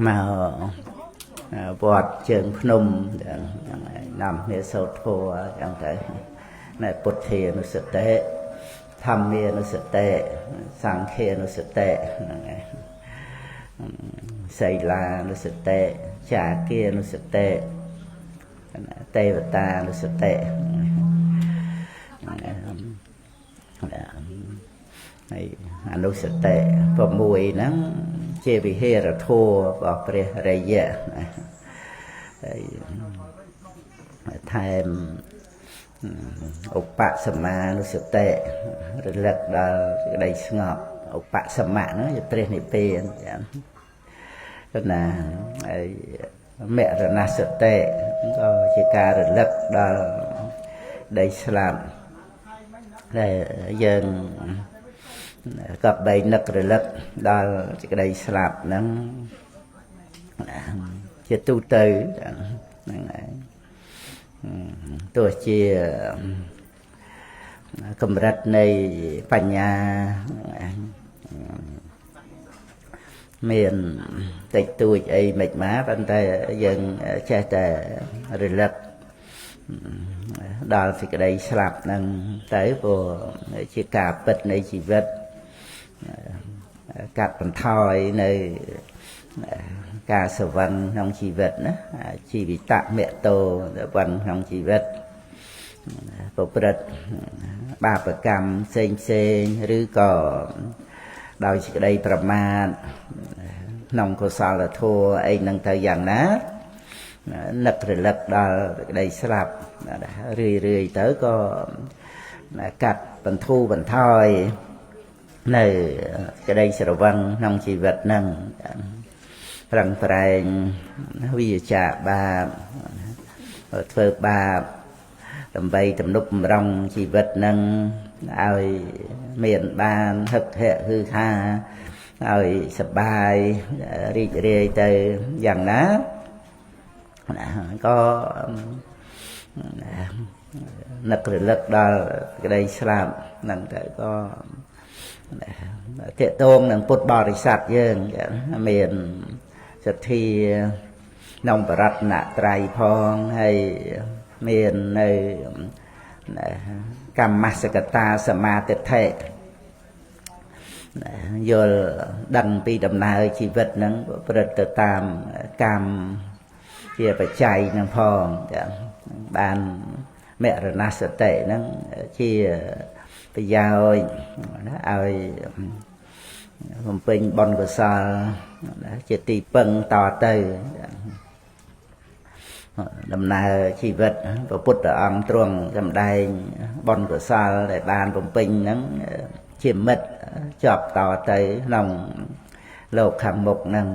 មកវត្តជើងភ្នំហ្នឹងឯងនាំគ្នាសូត្រធម៌អញ្ចឹងទៅណែពុទ្ធានុសតិធម្មានុសតិសង្ឃានុសតិហ្នឹងឯងសីលានុសតិចាគានុសតិទេវតានុសតិហើយអនុសតិ6ហ្នឹងជាវិហេរធម៌របស់ព្រះរិយៈណាហើយថែមឧបសមានុសតិរលឹកដល់សេចក្តីស្ងប់ឧបសមៈហ្នឹងជាព្រះនិព្វានចឹងណាហើយមរណសតិក៏ជាការរលឹកដល់ដីស្លាប់ដែលយើងក៏បីនឹករលឹកដល់សេចក្តីស្លាប់ហ្នឹងជាទូទៅហ្នឹងឯងទោះជាកម្រិតនៃបញ្ញាមានតិចតួចអីមិនមកប៉ុន្តែយើងចេះតែរលឹកដល់សេចក្តីស្លាប់ហ្នឹងទៅព្រោះជាការពិតនៃជីវិតកាត់បន្ថយនៅការសវឹងក្នុងជីវិតណាជីវិតមតោវឹងក្នុងជីវិតប្រព្រឹត្តបាបកម្មផ្សេងផ្សេងឬក៏ដោយសេចក្តីប្រមាទក្នុងកុសលធម៌អីហ្នឹងទៅយ៉ាងណានឹករលឹកដល់សេចក្តីស្លាប់រឿយរឿយទៅក៏កាត់បន្ធូរបន្ថយនៅសេចក្តីស្រវឹងក្នុងជីវិតហ្នឹងប្រឹងប្រែងវិចារបាបធ្វើបាបដើម្បីទំនប់បំរុងជីវិតហ្នឹងឲ្យមានបានហឹកហិហឺហាឲ្យសប្បាយរីករាយទៅយ៉ាងណាក៏នឹករលឹកដល់ក្តីស្លាប់ហ្នឹងទៅក៏ទាក់ទងនឹងពុទ្ធបរិស័ទយើងមានសទ្ធាក្នុងបរតនត្រ័យផងហើយមាននៅកម្មសកតាសមាទិដ្ឋិយល់ដឹងពីដំណើរជីវិតហ្នឹងប្រព្រឹត្តទៅតាមកម្មជាបច្ច័យហ្នឹងផងបានមរណសតិហ្នឹងជាប្រយោជន៍ឲ្យបំពេញបុណ្យកុសលជាទីពឹងតទៅដំណើរជីវិតព្រះពុទ្ធអង្គទ្រង់សម្ដែងបុណ្យកុសលដែលបានបំពេញហ្នឹងជាមិត្តជាប់តទៅក្នុងលោកខាងមុខហ្នឹង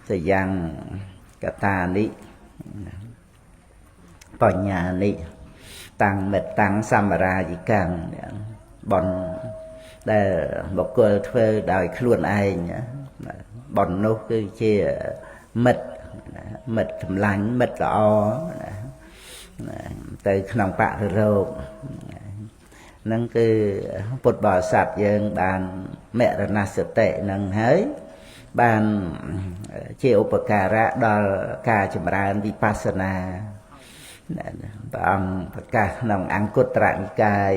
សយ៉ាងកតានិបញ្ញានិតាំងមិត្តតាំងសម្រាយិកាំងបុណ្យដែលបុគ្គលធ្វើដោយខ្លួនឯងបុណ្យនោះគឺជាមិត្តមិត្តសម្លាញ់មិត្តល្អទៅក្នុងបរិរោគហ្នឹងគឺពុទ្ធបរិស័ទយើងបានមរណសតិហ្នឹងហើយបានជាឧបការៈដល់ការចម្រើនវិបស្សនាព្រះអង្គប្រកាសក្នុងអង្គុត្តរនិកាយ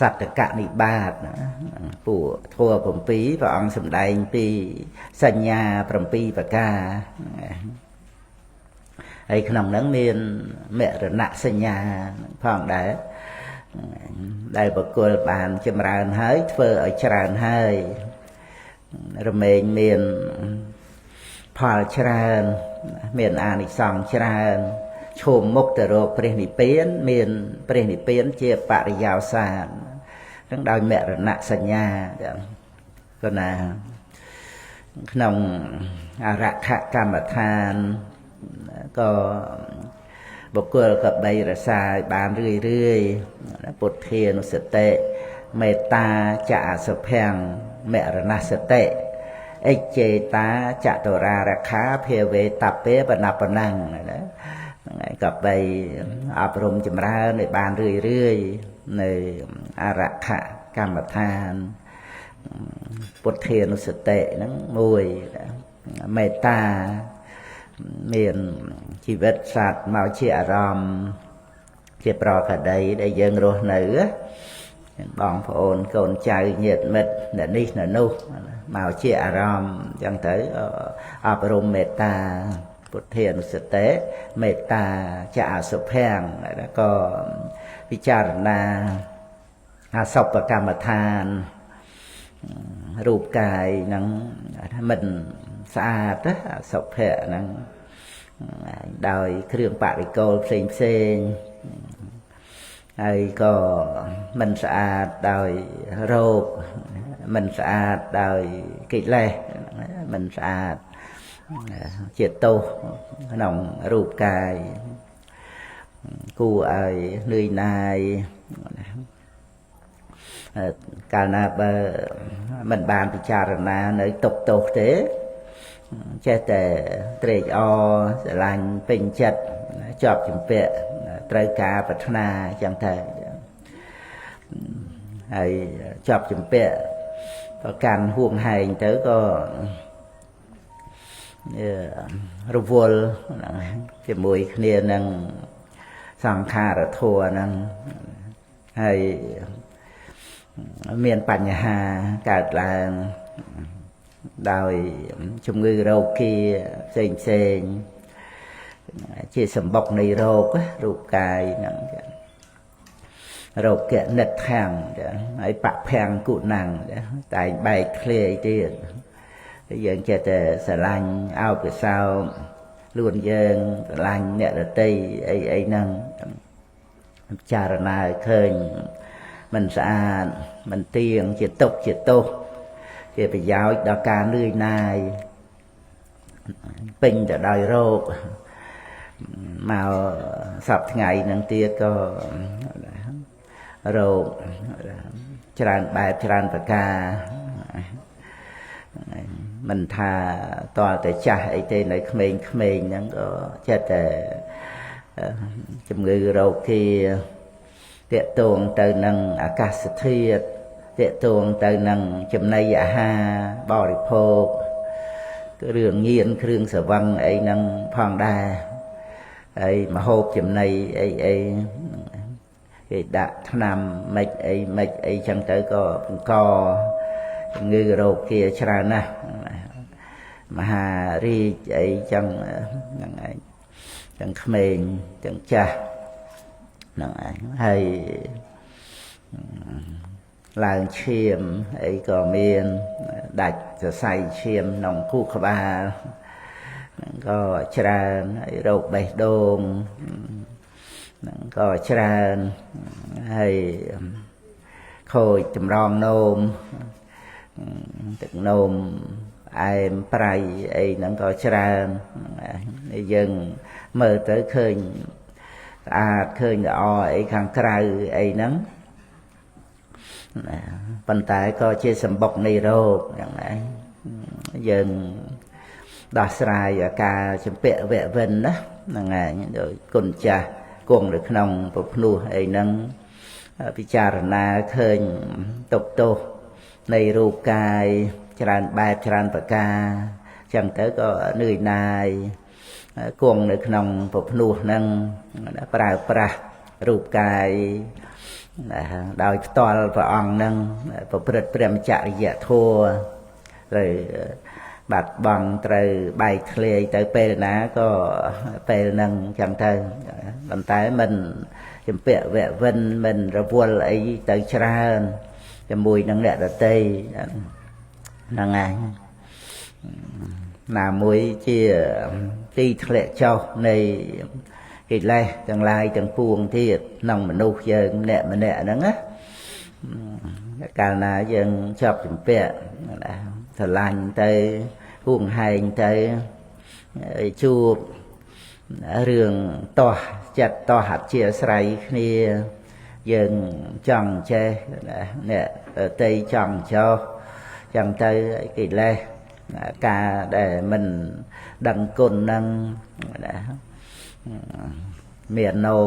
សត្តកនិបាតពួកធម៌7ព្រះអង្គសម្ដែងពីសញ្ញា7ប្រការហើយក្នុងហ្នឹងមានមរណសញ្ញាផងដែរដែលបុគ្គលបានចម្រើនហើយធ្វើឲ្យច្រើនហើយរមែងមានផលច្រើនមានអានិសង្សច្រើនឈោមមុខទៅរកព្រះនិព្វានមានព្រះនិព្វានជាបរិយោសានហ្នឹងដោយមរណសញ្ញាក៏ណាក្នុងអរខកម្មដ្ឋានក៏បុគ្គលក៏បីរសាឲ្យបានរឿយរឿយពុទ្ធានុសតិមេត្តាចអសុភាំងមរណសតិអិចេតាចតុរារខាភាវេតពេបណបណੰណាហ្នឹងឯងក៏បីអប់រំចម្រើនឲ្យបានរឿយរឿយនៅអរខកម្មដ្ឋាន ពុទ្ធានុសតិហ្នឹងមួយមេត្តាមានជីវិតសត្វមកជាអារម្មណ៍ជាប្រកដីដែលយើងរស់នៅបងប្អូនកូនចៅញាតិមិត្តអ្នកនេះអ្នកនោះមកជាអារម្មណ៍អញ្ចឹងទៅអប់រំមេត្តាពុទ្ធានុសតិមេត្តាចអសុភាំងក៏ពិចារណាអសុបកម្មដ្ឋានរូបកាយហ្នឹងមិនស្អាតអសុភៈហ្នឹងដោយគ្រឿងបរិកូលផ្សេងផ្សេងហើយក៏មិនស្អាតដោយរោគមិនស្អាតដោយកិលេសមិនស្អាតជាទោសក្នុងរូបកាយគួរឲ្យនឿយណាយកាលណាបើមិនបានពិចារណានៅទុកទោសទេចេះតែត្រេកអរស្រឡាញ់ពេញចិត្តជាប់ជំពាក់ត្រូវការប្រាថ្នាអញ្ចឹងទៅហើយជាប់ជំពាក់ប្រកាន់ហួងហែងទៅក៏រវល់ជាមួយគ្នានឹងសង្ខារធម៌ហ្នឹងហើយមានបញ្ហាកើតឡើងដោយជំងឺរោគាផ្សេងផ្សេងជាសម្បុកនៃរោគរូបកាយហ្នឹងរោគនិតខាំងហើយបភាំងគុណំតែងបែកធ្លាយទៀតយើងចេះតែស្រឡាញ់អោបកសោលួនយើងស្រឡាញ់អ្នកដតីអីអីហ្នឹងពិចារណាឲ្យឃើញមិនស្អាតមិនទៀងជាទុកជាទោសជាប្រយោជន៍ដល់ការនឿយណាយពេញទៅដោយរោគមកសប្តាហ៍ថ្ងៃនឹងទៀតក៏រោគច្រើនបែបច្រើនប្រការមិនថាតើតែចាស់អីទេនៅក្មេងៗហ្នឹងក៏ចិត្តតែជំងឺរោគាទាក់ទងទៅនឹងអាកាសធាតុទាក់ទងទៅនឹងចំណីអាហារបរិភោគគ្រឿងញៀនគ្រឿងស្រវឹងអីហ្នឹងផងដែរហើយម្ហូបចំណីអីអីគេដាក់ថ្នាំមិនអីមិនអីចឹងទៅក៏បង្កជំងឺរោគាច្រើនណាស់មហារាជអីចឹងហ្នឹងឯងទាំងក្មេងទាំងចាស់ហ្នឹងឯងហើយឡើងឈាមអីក៏មានដាច់សរសៃឈាមក្នុងខួរក្បាលហ្នឹងក៏ច្រើនហើយរោគបេះដូងហ្នឹងក៏ច្រើនហើយខូចតម្រងនោមទឹកនោមអែមប្រៃអីហ្នឹងក៏ច្រើនយើងមើលទៅឃើញស្អាតឃើញល្អអីខាងក្រៅអីហ្នឹងប៉ុន្តែក៏ជាសម្បុកនៃរោគហ្នឹងឯងយើងដោះស្រាយអាការជំពាក់វៈវិនណាហ្នឹងឯងដោយគុណចាស់គង់នៅក្នុងប្រភ្នោះអីហ្នឹងពិចារណាឃើញទុកទោសនៃរូបកាយច្រើនបែបច្រើនប្រការចឹងទៅក៏នឿយណាយគង់នៅក្នុងប្រភ្នោះហ្នឹងប្រើប្រាស់រូបកាយដោយផ្ទាល់ព្រះអង្គហ្នឹងប្រព្រឹត្តព្រះមច្ចរិយធម៌ត្រូវបាត់បង់ត្រូវបែកធ្លាយទៅពេលណាក៏ពេលហ្នឹងចឹងទៅប៉ុន្តែមិនជំពាក់វៈវិនមិនរវល់អីទៅច្រើនជាមួយនឹងអ្នកដទៃហ្នឹងឯងណាមួយជាទីធ្លាក់ចុះនៃកិលេសទាំងឡាយទាំងពួងទៀតក្នុងមនុស្សយើងម្នាក់ម្នាក់ហ្នឹងណាកាលណាយើងជាប់ជំពាក់ស្រឡាញ់ទៅហួងហែងទៅជួបរឿងតោះចិត្តតោះអធិស្រ័យគ្នាយើងចង់ចេះអ្នកតីចង់ចោះចឹងទៅកិលេសការដែលមិនដឹងគុណនឹងមានណោ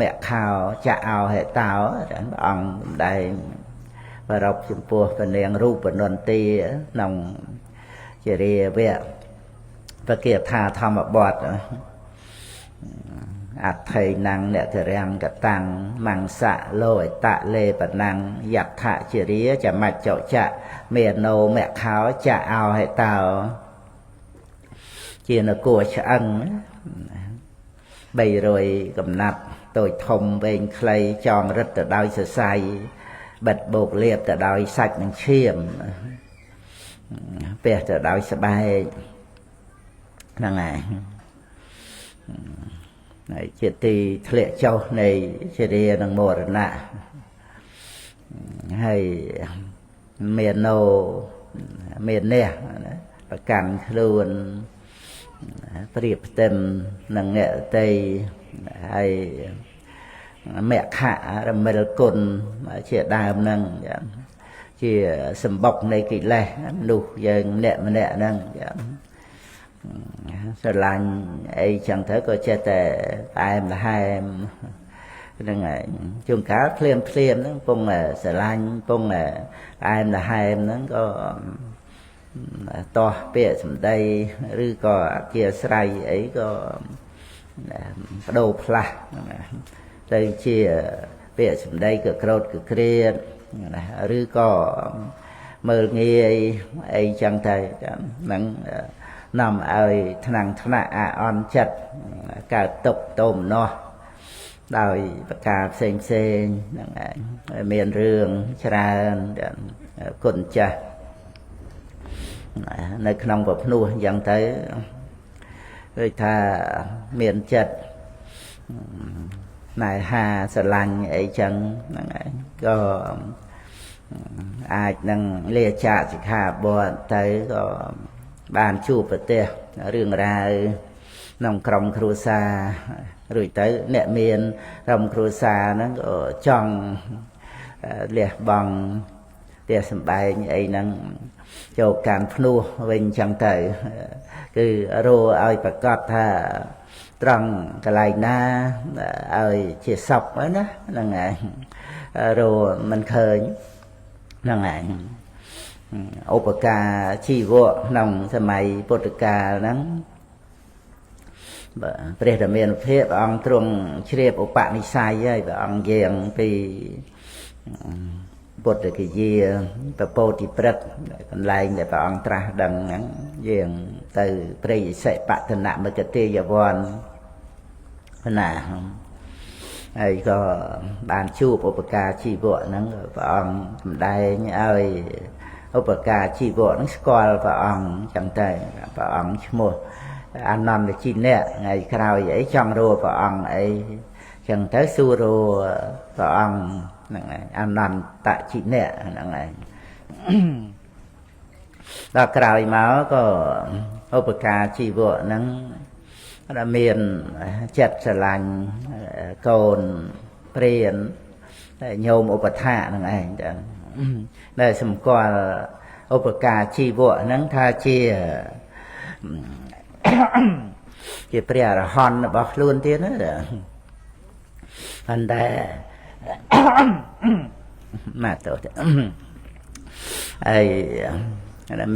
មគ្ខោចៈអោហេតោព្រះអង្គសម្ដែង ប្រពចំពោះពនាងរូបនន្ទាក្នុងជារាវៈពគាថាធម្មបទអត្ថៃណੰអ្នកទរាំងកតាំងមង្សៈលោអតៈលេបណੰយដ្ឋជារាចមច្ចចៈមេណោមខោចៈអោហេតោជានគរឆ្អឹង300កំណាត់តូចធំវែងខ្លីចងរឹតទៅដោយសរសៃបិទបោកលៀបទៅដោយសាច់និងឈាមពះទៅដោយស្បែកហ្នឹងហើយហើយជាទីធ្លាក់ចុះនៃជារានិងមរណៈហើយមានណូមាននេះណាប្រកាន់ខ្លួនប្រៀបផ្ទឹមនឹងអ្នកតីហើយមគ្គរមិលគុណជាដើមហ្នឹងជាសម្បុកនៃកិលេសមនុស្សយើងម្នាក់ម្នាក់ហ្នឹងស្រឡាញ់អីចឹងទៅក៏ចេះតែផ្អែមល្ហែមហ្នឹងហើយជួនកាលភ្លាមភ្លាមហ្នឹងពងស្រឡាញ់ពងផ្អែមល្ហែមហ្នឹងក៏តោះពាក្យសម្ដីឬក៏អធិស្ឋានអីក៏បដូរផ្លាស់ទៅជាពាក្យសម្ដីក៏ក្រោតក៏ក្រៀតឬក៏មើលងាយអីចឹងទៅហ្នឹងនាំឲ្យថ្នាំងថ្នាក់អាអន់ចិត្តកើតទុក្ខទោមនស្សដោយប្រការផ្សេងផ្សេងហ្នឹងឯងមានរឿងច្រើនគុណចាស់នៅក្នុងប្រភ្នោះអញ្ចឹងទៅដូចថាមានចិត្តណែហាស្រឡាញ់អីចឹងហ្នឹងឯងក៏អាចនឹងលាចាកសិក្ខាបទទៅក៏បានជួបប្រទះរឿងរ៉ាវក្នុងក្រុមគ្រួសាររួចទៅអ្នកមានក្រុមគ្រួសារហ្នឹងក៏ចង់លះបង់ផ្ទះសម្បែងអីហ្នឹងចូលកាន់ភ្នោះវិញចឹងទៅគឺរោឲ្យប្រកាសថាត្រង់កន្លែងណាឲ្យជាសពណាហ្នឹងឯងរោមិនឃើញហ្នឹងឯងឧបការជីវៈក្នុងសម័យពុទ្ធកាលហ្នឹងបាទព្រះរាមានុភាពព្រះអង្គទ្រង់ជ្រាបឧបនិស្ស័យហើយព្រះអង្គយាងពីពុទ្ធគយាពពោធិព្រឹក្សកន្លែងដែលព្រះអង្គត្រាស់ដឹងហ្នឹងយាងទៅព្រៃឥសិបតនមគតិយវ័នណាហើយក៏បានជួបឧបការជីវៈហ្នឹងព្រះអង្គសម្ដែងឲ្យឧបការជីវៈហ្នឹងស្គាល់ព្រះអង្គចឹងទៅព្រះអង្គឈ្មោះអានន្ទជីនៈថ្ងៃក្រោយអីចង់រកព្រះអង្គអីចឹងទៅសួររកព្រះអង្គហ្នឹងឯងអានន្ទជីនៈហ្នឹងឯងដល់ក្រោយមកក៏ឧបការជីវៈហ្នឹងមានចិត្តស្រឡាញ់កូនព្រានញោមឧបថាហ្នឹងឯងចឹងដែលសម្គាល់ឧបការជីវៈហ្នឹងថាជាព្រះអរហន្តរបស់ខ្លួនទៀតណាប៉ុន្តែមកទៅហើយ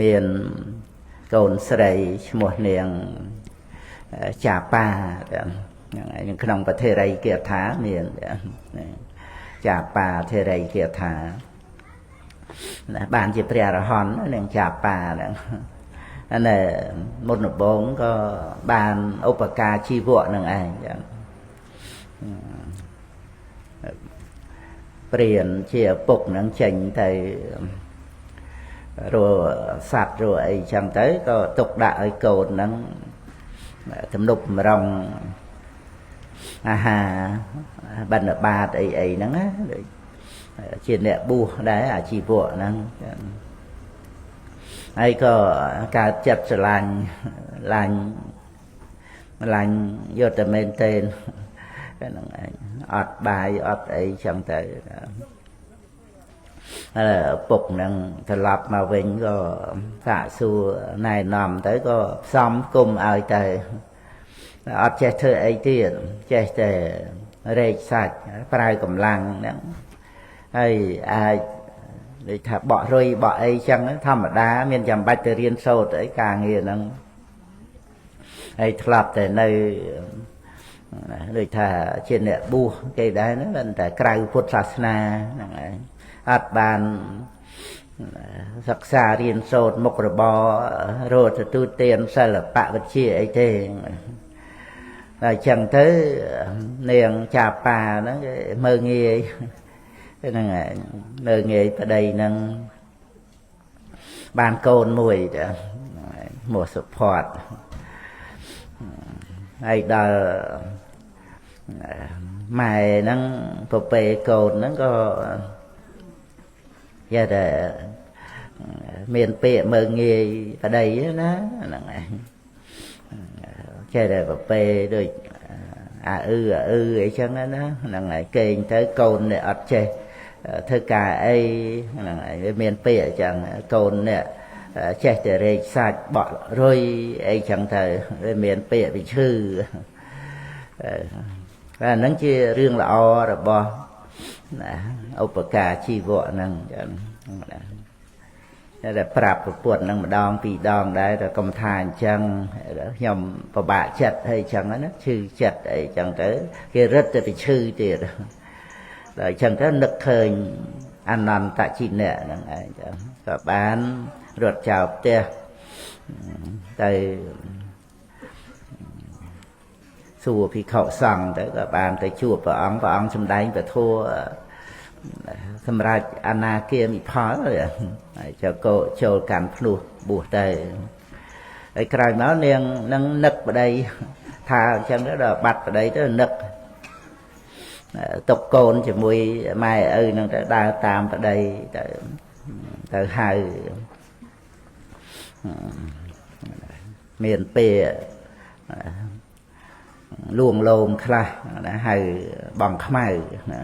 មានកូនស្រីឈ្មោះនាងចាប៉ាហ្នឹងឯងក្នុងប្រធេរីគាថាមានចាប៉ាធេរីគាថាណាបានជាព្រះអរហន្តនាងចាប៉ាហ្នឹងអានេះមុនដំបូងក៏បានឧបការជីវៈហ្នឹងឯងចឹងព្រានជាឪពុកហ្នឹងចេញទៅរកសត្វរកអីចឹងទៅក៏ទុកដាក់ឲ្យកូនហ្នឹងទំនប់បំរុងអាហារបិណ្ឌបាតអីអីហ្នឹងណាដូចជាអ្នកបួសដែរអាជីវៈហ្នឹងហើយក៏កើតចិត្តស្រឡាញ់ឡាញ់ឡាញ់យកតែមែនទេហ្នឹងឯងអត់បាយអត់អីចឹងទៅឪពុកហ្នឹងត្រឡប់មកវិញក៏សាកសួរណែនាំទៅក៏ផ្សំគុំឲ្យទៅអត់ចេះធ្វើអីទៀតចេះតែរែកសាច់ប្រើកម្លាំងហ្នឹងហើយអាច ដូចថាបក់រុយបក់អីចឹងធម្មតាមានចាំបាច់ទៅរៀនសូត្រអីការងារហ្នឹងហើយធ្លាប់តែនៅដូចថាជាអ្នកបួសគេដែរណាតែក្រៅពុទ្ធសាសនាហ្នឹងឯងអត់បានសិក្សារៀនសូត្រមុខរបររត់ទទួលទានសិល្បៈវិជ្ជាអីទេហើយចឹងទៅនាងចាប៉ាហ្នឹងគេមើលងាយហ្នឹងឯងមើលងាយប្តីហ្នឹងបានកូនមួយទៅមកសុផតហើយដល់ម៉ែហ្នឹងប្រពេកូនហ្នឹងក៏យ៉ាតែមានពាក្យមើលងាយប្តីណាហ្នឹងឯងចេះតែប្រពេដូចអាអឺអាអឺអីចឹងណាហ្នឹងហើយគេងទៅកូននេះអត់ចេះធ្វើការអីហ្នឹងហើយវាមានពាក្យអញ្ចឹងកូននេះចេះតែរែកសាច់បក់រុយអីចឹងទៅវាមានពាក្យវាឈឺអាហ្នឹងជារឿងល្អរបស់ឧបការជីវៈហ្នឹងចឹងតែប្រាប់ប្រពន្ធហ្នឹងម្ដងពីរដងដែរតែកុំថាអញ្ចឹងខ្ញុំពិបាកចិត្តអីចឹងណាឈឺចិត្តអីចឹងទៅគេរឹតតែទៅឈឺទៀតដល់អញ្ចឹងទៅនឹកឃើញអនន្តជីនៈហ្នឹងឯងចឹងក៏បានរត់ចោលផ្ទះទៅសួរភិក្ខុសង្ឃទៅក៏បានទៅជួបព្រះអង្គព្រះអង្គសម្ដែងពធសម្រាប់អនាគាមិផលហើយចូលកោចូលកាន់ភ្លោះបួសទៅហើយក្រោយមកនាងនឹងនឹកប្តីថាអញ្ចឹងទៅដល់បាត់ប្តីទៅនឹកຕົកកូនជាមួយម៉ែឪនឹងទៅដើរតាមប្តីទៅទៅហៅមានពេលលួងលោមខ្លះណាហៅបងខ្មៅណា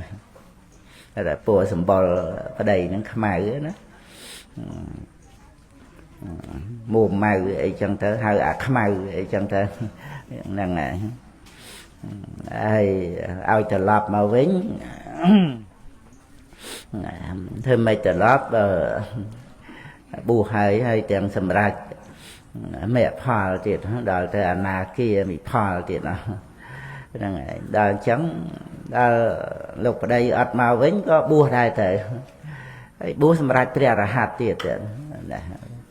តែពណ៌សម្បុរប្តីហ្នឹងខ្មៅណាមួម៉ៅអីចឹងទៅហៅអាខ្មៅអីចឹងទៅហ្នឹងហើយឲ្យត្រឡប់មកវិញធ្វើមិនត្រឡប់បួសហើយហើយទាំងសម្រាប់មគ្គផលទៀតដល់ទៅអនាគាមិផលទៀតណាហ្នឹងហើយដល់អញ្ចឹងដល់លោកប្តីអត់មកវិញក៏បួសដែរទៅហើយបួសសម្រាប់ព្រះអរហន្តទៀតណា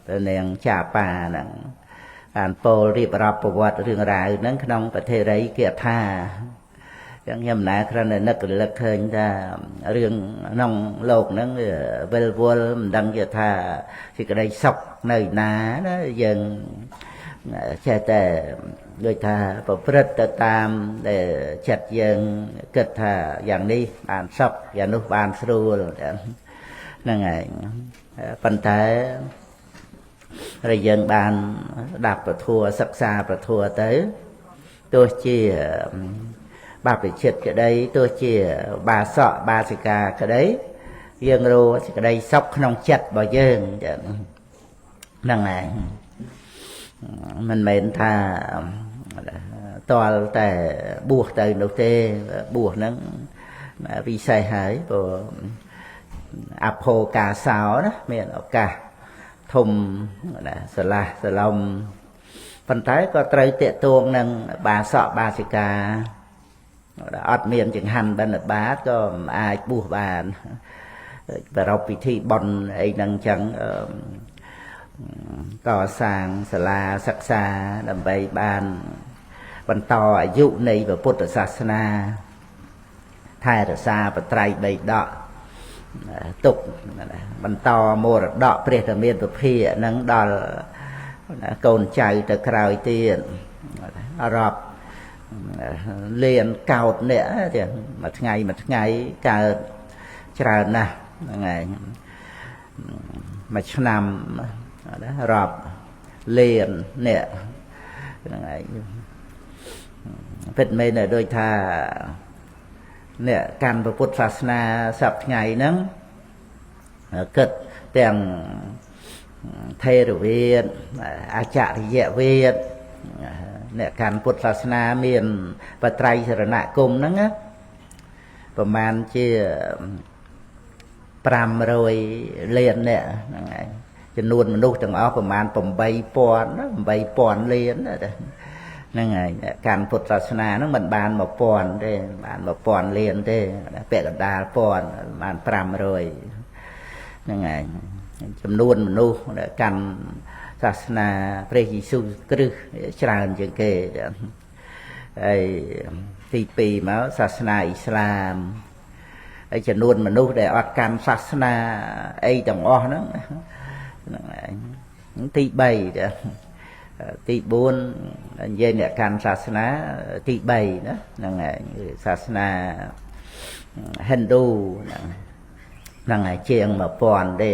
ទៅនាងចាប៉ាហ្នឹងអានពោលរៀបរាប់ប្រវត្តិរឿងរ៉ាវហ្នឹងក្នុងប្រធេរីគាថាចឹងខ្ញុំណាគ្រាន់តែនឹករលឹកឃើញថារឿងក្នុងលោកហ្នឹងវិលវល់មិនដឹងជាថាសេចក្តីសុខនៅណាណាយើងចេះតែដូចថាប្រព្រឹត្តទៅតាមដែលចិត្តយើងគិតថាយ៉ាងនេះបានសុខយ៉ាងនោះបានស្រួលហ្នឹងឯងប៉ុន្តែរយើងបានស្ដាប់ពធសិក្សាពធទៅទោះជាបាបចិត្តក្តីទោះជាបាសកបាសិកាក្តីយើងរកសេចក្តីសុខក្នុងចិត្តរបស់យើងហ្នឹងឯងមិនមែនថាតលតែបួសទៅនោះទេបួសហ្នឹងពិសេសហើយព្រោះអភោកាសោណាមានឱកាសធំស្រឡះស្រឡំប៉ុន្តែក៏ត្រូវតាកតួងនឹងបាសកបាសិកាអត់មានចង្ហាន់បិណ្ឌបាតក៏មិនអាចបួសបានប្រារព្ធពិធីបុណ្យអីហ្នឹងចឹងកសាងសាលាសិក្សាដើម្បីបានបន្តអាយុនៃពុទ្ធសាសនាថែរក្សាបត្រៃបីដកទុកបន្តមរតកព្រះធមានពភានឹងដល់កូនចៅទៅក្រោយទៀតរាប់លានកោតអ្នកទៀតមួយថ្ងៃមួយថ្ងៃកើតច្រើនណាស់ហ្នឹងឯងមួយឆ្នាំរាប់លានអ្នកហ្នឹងឯងពិតមែនដូចថាអ្នកកាន់ពុទ្ធសាសនាសប្តាហ៍ថ្ងៃហ្នឹងគិតទាំងថេរវាទអាចារ្យវាទអ្នកកាន់ពុទ្ធសាសនាមានបត្រៃសរណគមហ្នឹងណាប្រមាណជា 500លានអ្នកហ្នឹងឯងចំនួនមនុស្សទាំងអស់ប្រមាណ8000លានហ្នឹងហើយកាន់ពុទ្ធសាសនាហ្នឹងមិនបាន1000ទេបាន1000លានទេពាក់កណ្ដាល1000ប្រមាណ500ហ្នឹងឯងចំនួនមនុស្សដែលកាន់សាសនាព្រះយេស៊ូវគ្រីស្ទច្រើនជាងគេហើយទី2មកសាសនាអ៊ីស្លាមហើយចំនួនមនុស្សដែលអត់កាន់សាសនាអីទាំងអស់ហ្នឹងហ្នឹងឯងទី3ទី4និយាយអ្នកកាន់សាសនាទី3ណាហ្នឹងឯងសាសនាហិណ្ឌូហ្នឹងឯងជាង1000ទេ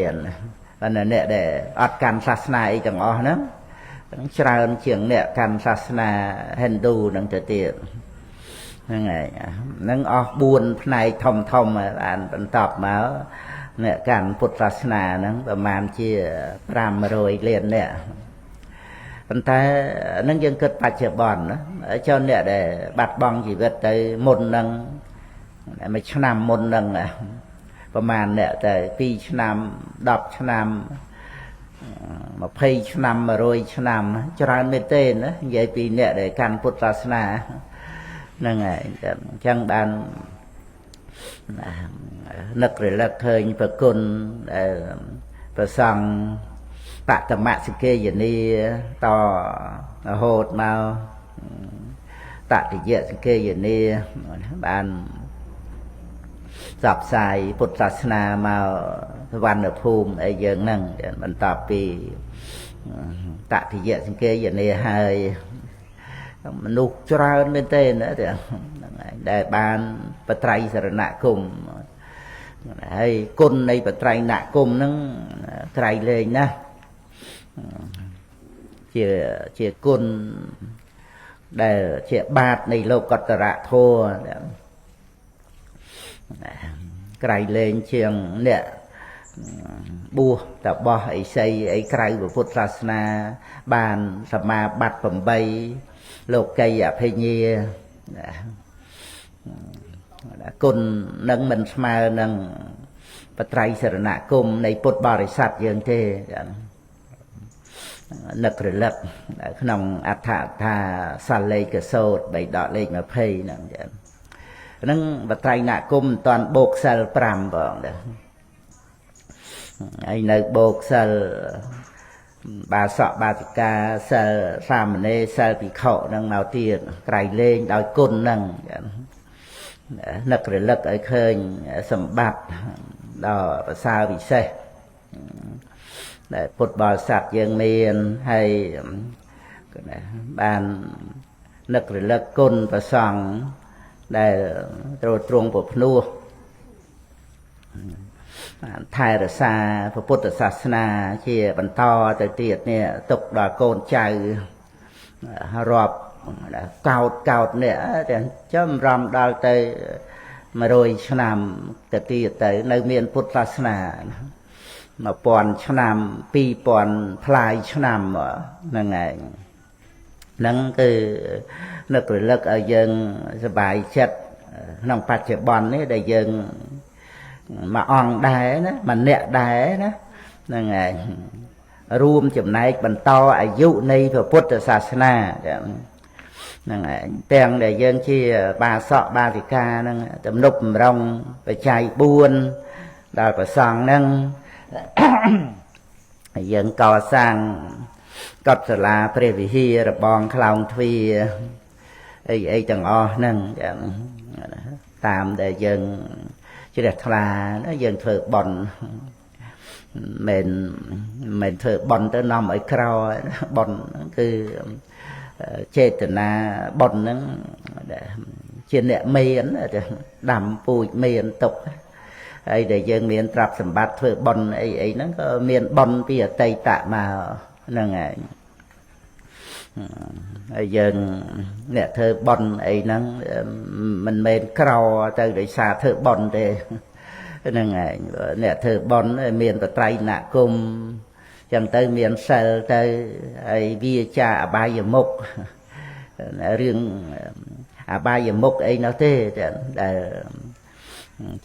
ប៉ុន្តែអ្នកដែលអត់កាន់សាសនាអីទាំងអស់ហ្នឹងច្រើនជាងអ្នកកាន់សាសនាហិណ្ឌូហ្នឹងទៅទៀតហ្នឹងឯងហ្នឹងអស់4ផ្នែកធំធំបានបន្តមកអ្នកកាន់ពុទ្ធសាសនាហ្នឹងប្រមាណជា500លានអ្នកប៉ុន្តែហ្នឹងយើងគិតបច្ចុប្បន្នណាចុះអ្នកដែលបាត់បង់ជីវិតទៅមុនហ្នឹងមួយឆ្នាំមុនហ្នឹងប្រមាណអ្នកទៅ2ឆ្នាំ10ឆ្នាំ20ឆ្នាំ100ឆ្នាំច្រើនមែនទេណានិយាយពីអ្នកដែលកាន់ពុទ្ធសាសនាហ្នឹងហើយអញ្ចឹងបាននឹករលឹកឃើញប្រគុណដែលព្រះសង្ឃបតមសកេយនីតរហូតមកតតិយសកេយនីបានផ្សព្វផ្សាយពុទ្ធសាសនាមកសវណ្ណភូមិអីយើងហ្នឹងបន្ទាប់ពីតតិយសង្កេយនីហើយមនុស្សច្រើនមែនទេណាហ្នឹងឯងដែលបានបត្រៃសរណគមហើយគុណនៃបត្រៃណគមហ្នឹងក្រៃលែងណាស់ជាគុណដែលជាបាតនៃលោកតរធម៌ក្រៃលែងជាងអ្នកបួសតបោះអីសីអីក្រៅពុទ្ធសាសនាបានសមាបត្តិ8លោកីអភិញ្ញាគុណនឹងមិនស្មើនឹងបត្រៃសរណគមនៃពុទ្ធបរិស័ទយើងទេនឹករលឹកក្នុងអដ្ឋថាសាលេកសោត3ដកលេខ20ហ្នឹងហ្នឹងបត្រៃណគមមិនតាន់បូកសិល5ផងដែរហើយនៅបូកសិលបាសកបាសិកាសិលសាមណេរសិលភិក្ខុហ្នឹងមកទៀតក្រៃលែងដោយគុណហ្នឹងនឹករលឹកឲ្យឃើញសម្បត្តិដ៏ប្រសើរពិសេសដែលពុទ្ធបរិស័ទយើងមានហើយបាននឹករលឹកគុណព្រះសង្ឃដែលត្រូវទ្រង់ប្រភ្នោះបានថែរក្សាព្រះពុទ្ធសាសនាជាបន្តទៅទៀតនេះទុកដល់កូនចៅរាប់កោតនេះចាំរំដល់ទៅ100ឆ្នាំទៅទៀតទៅនៅមានពុទ្ធសាសនា1000ឆ្នាំ2000ផ្លាយឆ្នាំហ្នឹងឯងហ្នឹងគឺនឹករលឹកឲ្យយើងសប្បាយចិត្តក្នុងបច្ចុប្បន្ននេះដែលយើងមួយអង្គដែរណាម្នាក់ដែរណាហ្នឹងឯងរួមចំណែកបន្តអាយុនៃព្រះពុទ្ធសាសនាហ្នឹងឯងទាំងដែលយើងជាបាសកបាសិកាហ្នឹងទំនុកបំរុងបច្ច័យ4ដល់ព្រះសង្ឃហ្នឹងយើងកសាងកុដិសាលាព្រះវិហាររបងខ្លោងទ្វារអីទាំងអស់ហ្នឹងតាមដែលយើងជ្រះថ្លាយើងធ្វើបុណ្យមិនធ្វើបុណ្យទៅនាំឲ្យក្របុណ្យគឺចេតនាបុណ្យហ្នឹងជាអ្នកមានដាំពូជមានទុកហើយដែលយើងមានទ្រព្យសម្បត្តិធ្វើបុណ្យអីហ្នឹងក៏មានបុណ្យពីអតីតមកហ្នឹងឯងហើយយើងអ្នកធ្វើបុណ្យអីហ្នឹងមិនមែនក្រទៅដោយសារធ្វើបុណ្យទេហ្នឹងឯងអ្នកធ្វើបុណ្យមានបត្រៃណគមចឹងទៅមានសិលទៅហើយវាចាអបាយមុខរឿងអបាយមុខអីនោះទេដែល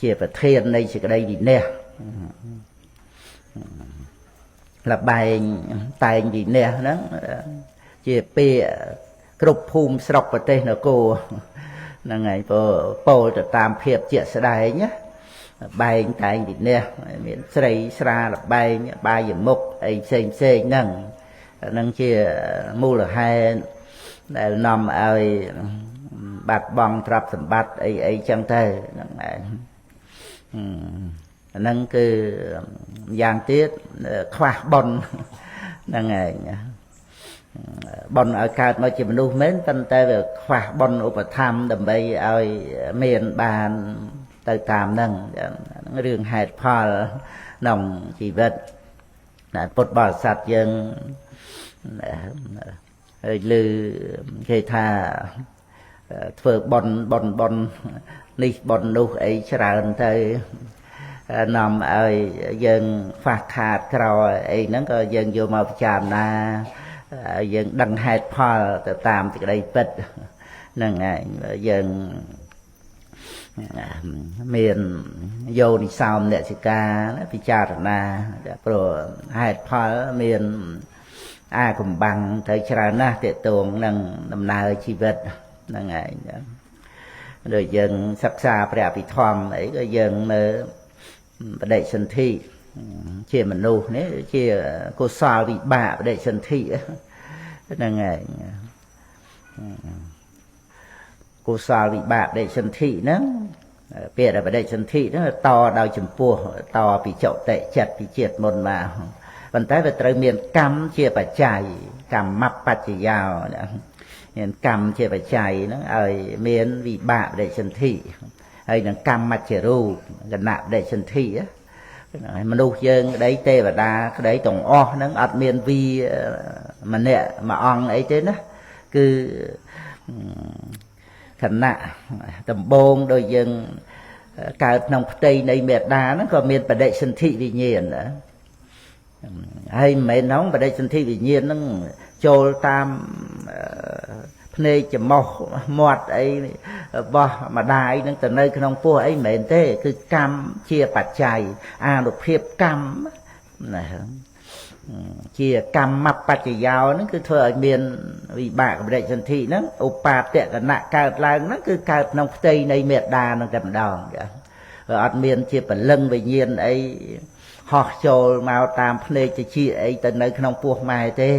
ជាប្រធាននៃសេចក្តីវិន័យ លបែងតែងវិន័យហ្នឹងជាពាក្យគ្រប់ភូមិស្រុកប្រទេសនគរហ្នឹងហើយព្រោះពោលទៅតាមភាពជាក់ស្ដែងណាបែងតែងវិន័យមានស្រីស្រាលបែងបាយមុខអីផ្សេងផ្សេងហ្នឹងហ្នឹងជាមូលហេតុដែលនាំឲ្យបាត់បង់ទ្រព្យសម្បត្តិអីអីចឹងទៅហ្នឹងឯងហ្នឹងគឺយ៉ាងទៀតខ្វះបុណ្យហ្នឹងឯងបុណ្យឲ្យកើតមកជាមនុស្សមែនប៉ុន្តែវាខ្វះបុណ្យឧបត្ថម្ភដើម្បីឲ្យមានបានទៅតាមហ្នឹងរឿងហេតុផលក្នុងជីវិតដែលពុទ្ធបរិស័ទយើងហើយឮគេថាធ្វើបុណ្យបុណ្យបុណ្យនេះបុណ្យនោះអីច្រើនទៅនាំឲ្យយើងខ្វះខាតក្រអីហ្នឹងក៏យើងយកមកពិចារណាយើងដឹងហេតុផលទៅតាមសេចក្តីពិតហ្នឹងឯងយើងមានយោនិសោមនសិកាពិចារណាព្រោះហេតុផលមានអាកំបាំងទៅច្រើនណាស់ទាក់ទងនឹងដំណើរជីវិតហ្នឹងឯងដូចយើងសិក្សាព្រះអភិធម្មអីក៏យើងមើលបដិសន្ធិជាមនុស្សនេះជាកុសលវិបាកបដិសន្ធិហ្នឹងឯងកុសលវិបាកបដិសន្ធិហ្នឹងពាក្យបដិសន្ធិហ្នឹងតដោយចំពោះតពីចតិចិត្តពីជាតិមុនមកប៉ុន្តែវាត្រូវមានកម្មជាបច្ច័យកម្មបច្ចយោណាមានកម្មជាបច្ច័យហ្នឹងឲ្យមានវិបាកបដិសន្ធិហើយនឹងកម្មមច្ចរូបគណៈបដិសន្ធិមនុស្សយើងក្តីទេវតាក្តីទាំងអស់ហ្នឹងអត់មានវីម្នាក់មួយអង្គអីទេណាគឺគណៈដំបងដូចយើងកើតក្នុងផ្ទៃនៃមេដាហ្នឹងក៏មានបដិសន្ធិវិញ្ញាណណាហើយមិនមែនហ្នឹងបដិសន្ធិវិញ្ញាណហ្នឹងចូលតាមភ្នែកច្រមុះមាត់អីរបស់ម្ដាយហ្នឹងទៅនៅក្នុងពោះអីមិនមែនទេគឺកម្មជាបច្ច័យអានុភាពកម្មណាជាកម្មបច្ចយោហ្នឹងគឺធ្វើឲ្យមានវិបាកបដិសន្ធិហ្នឹងឧបាតកណៈកើតឡើងហ្នឹងគឺកើតក្នុងផ្ទៃនៃមេដាហ្នឹងតែម្ដងចាអត់មានជាពលឹងវិញ្ញាណអីហោះចូលមកតាមភ្នែកតិចអីទៅនៅក្នុងពោះម៉ែទេ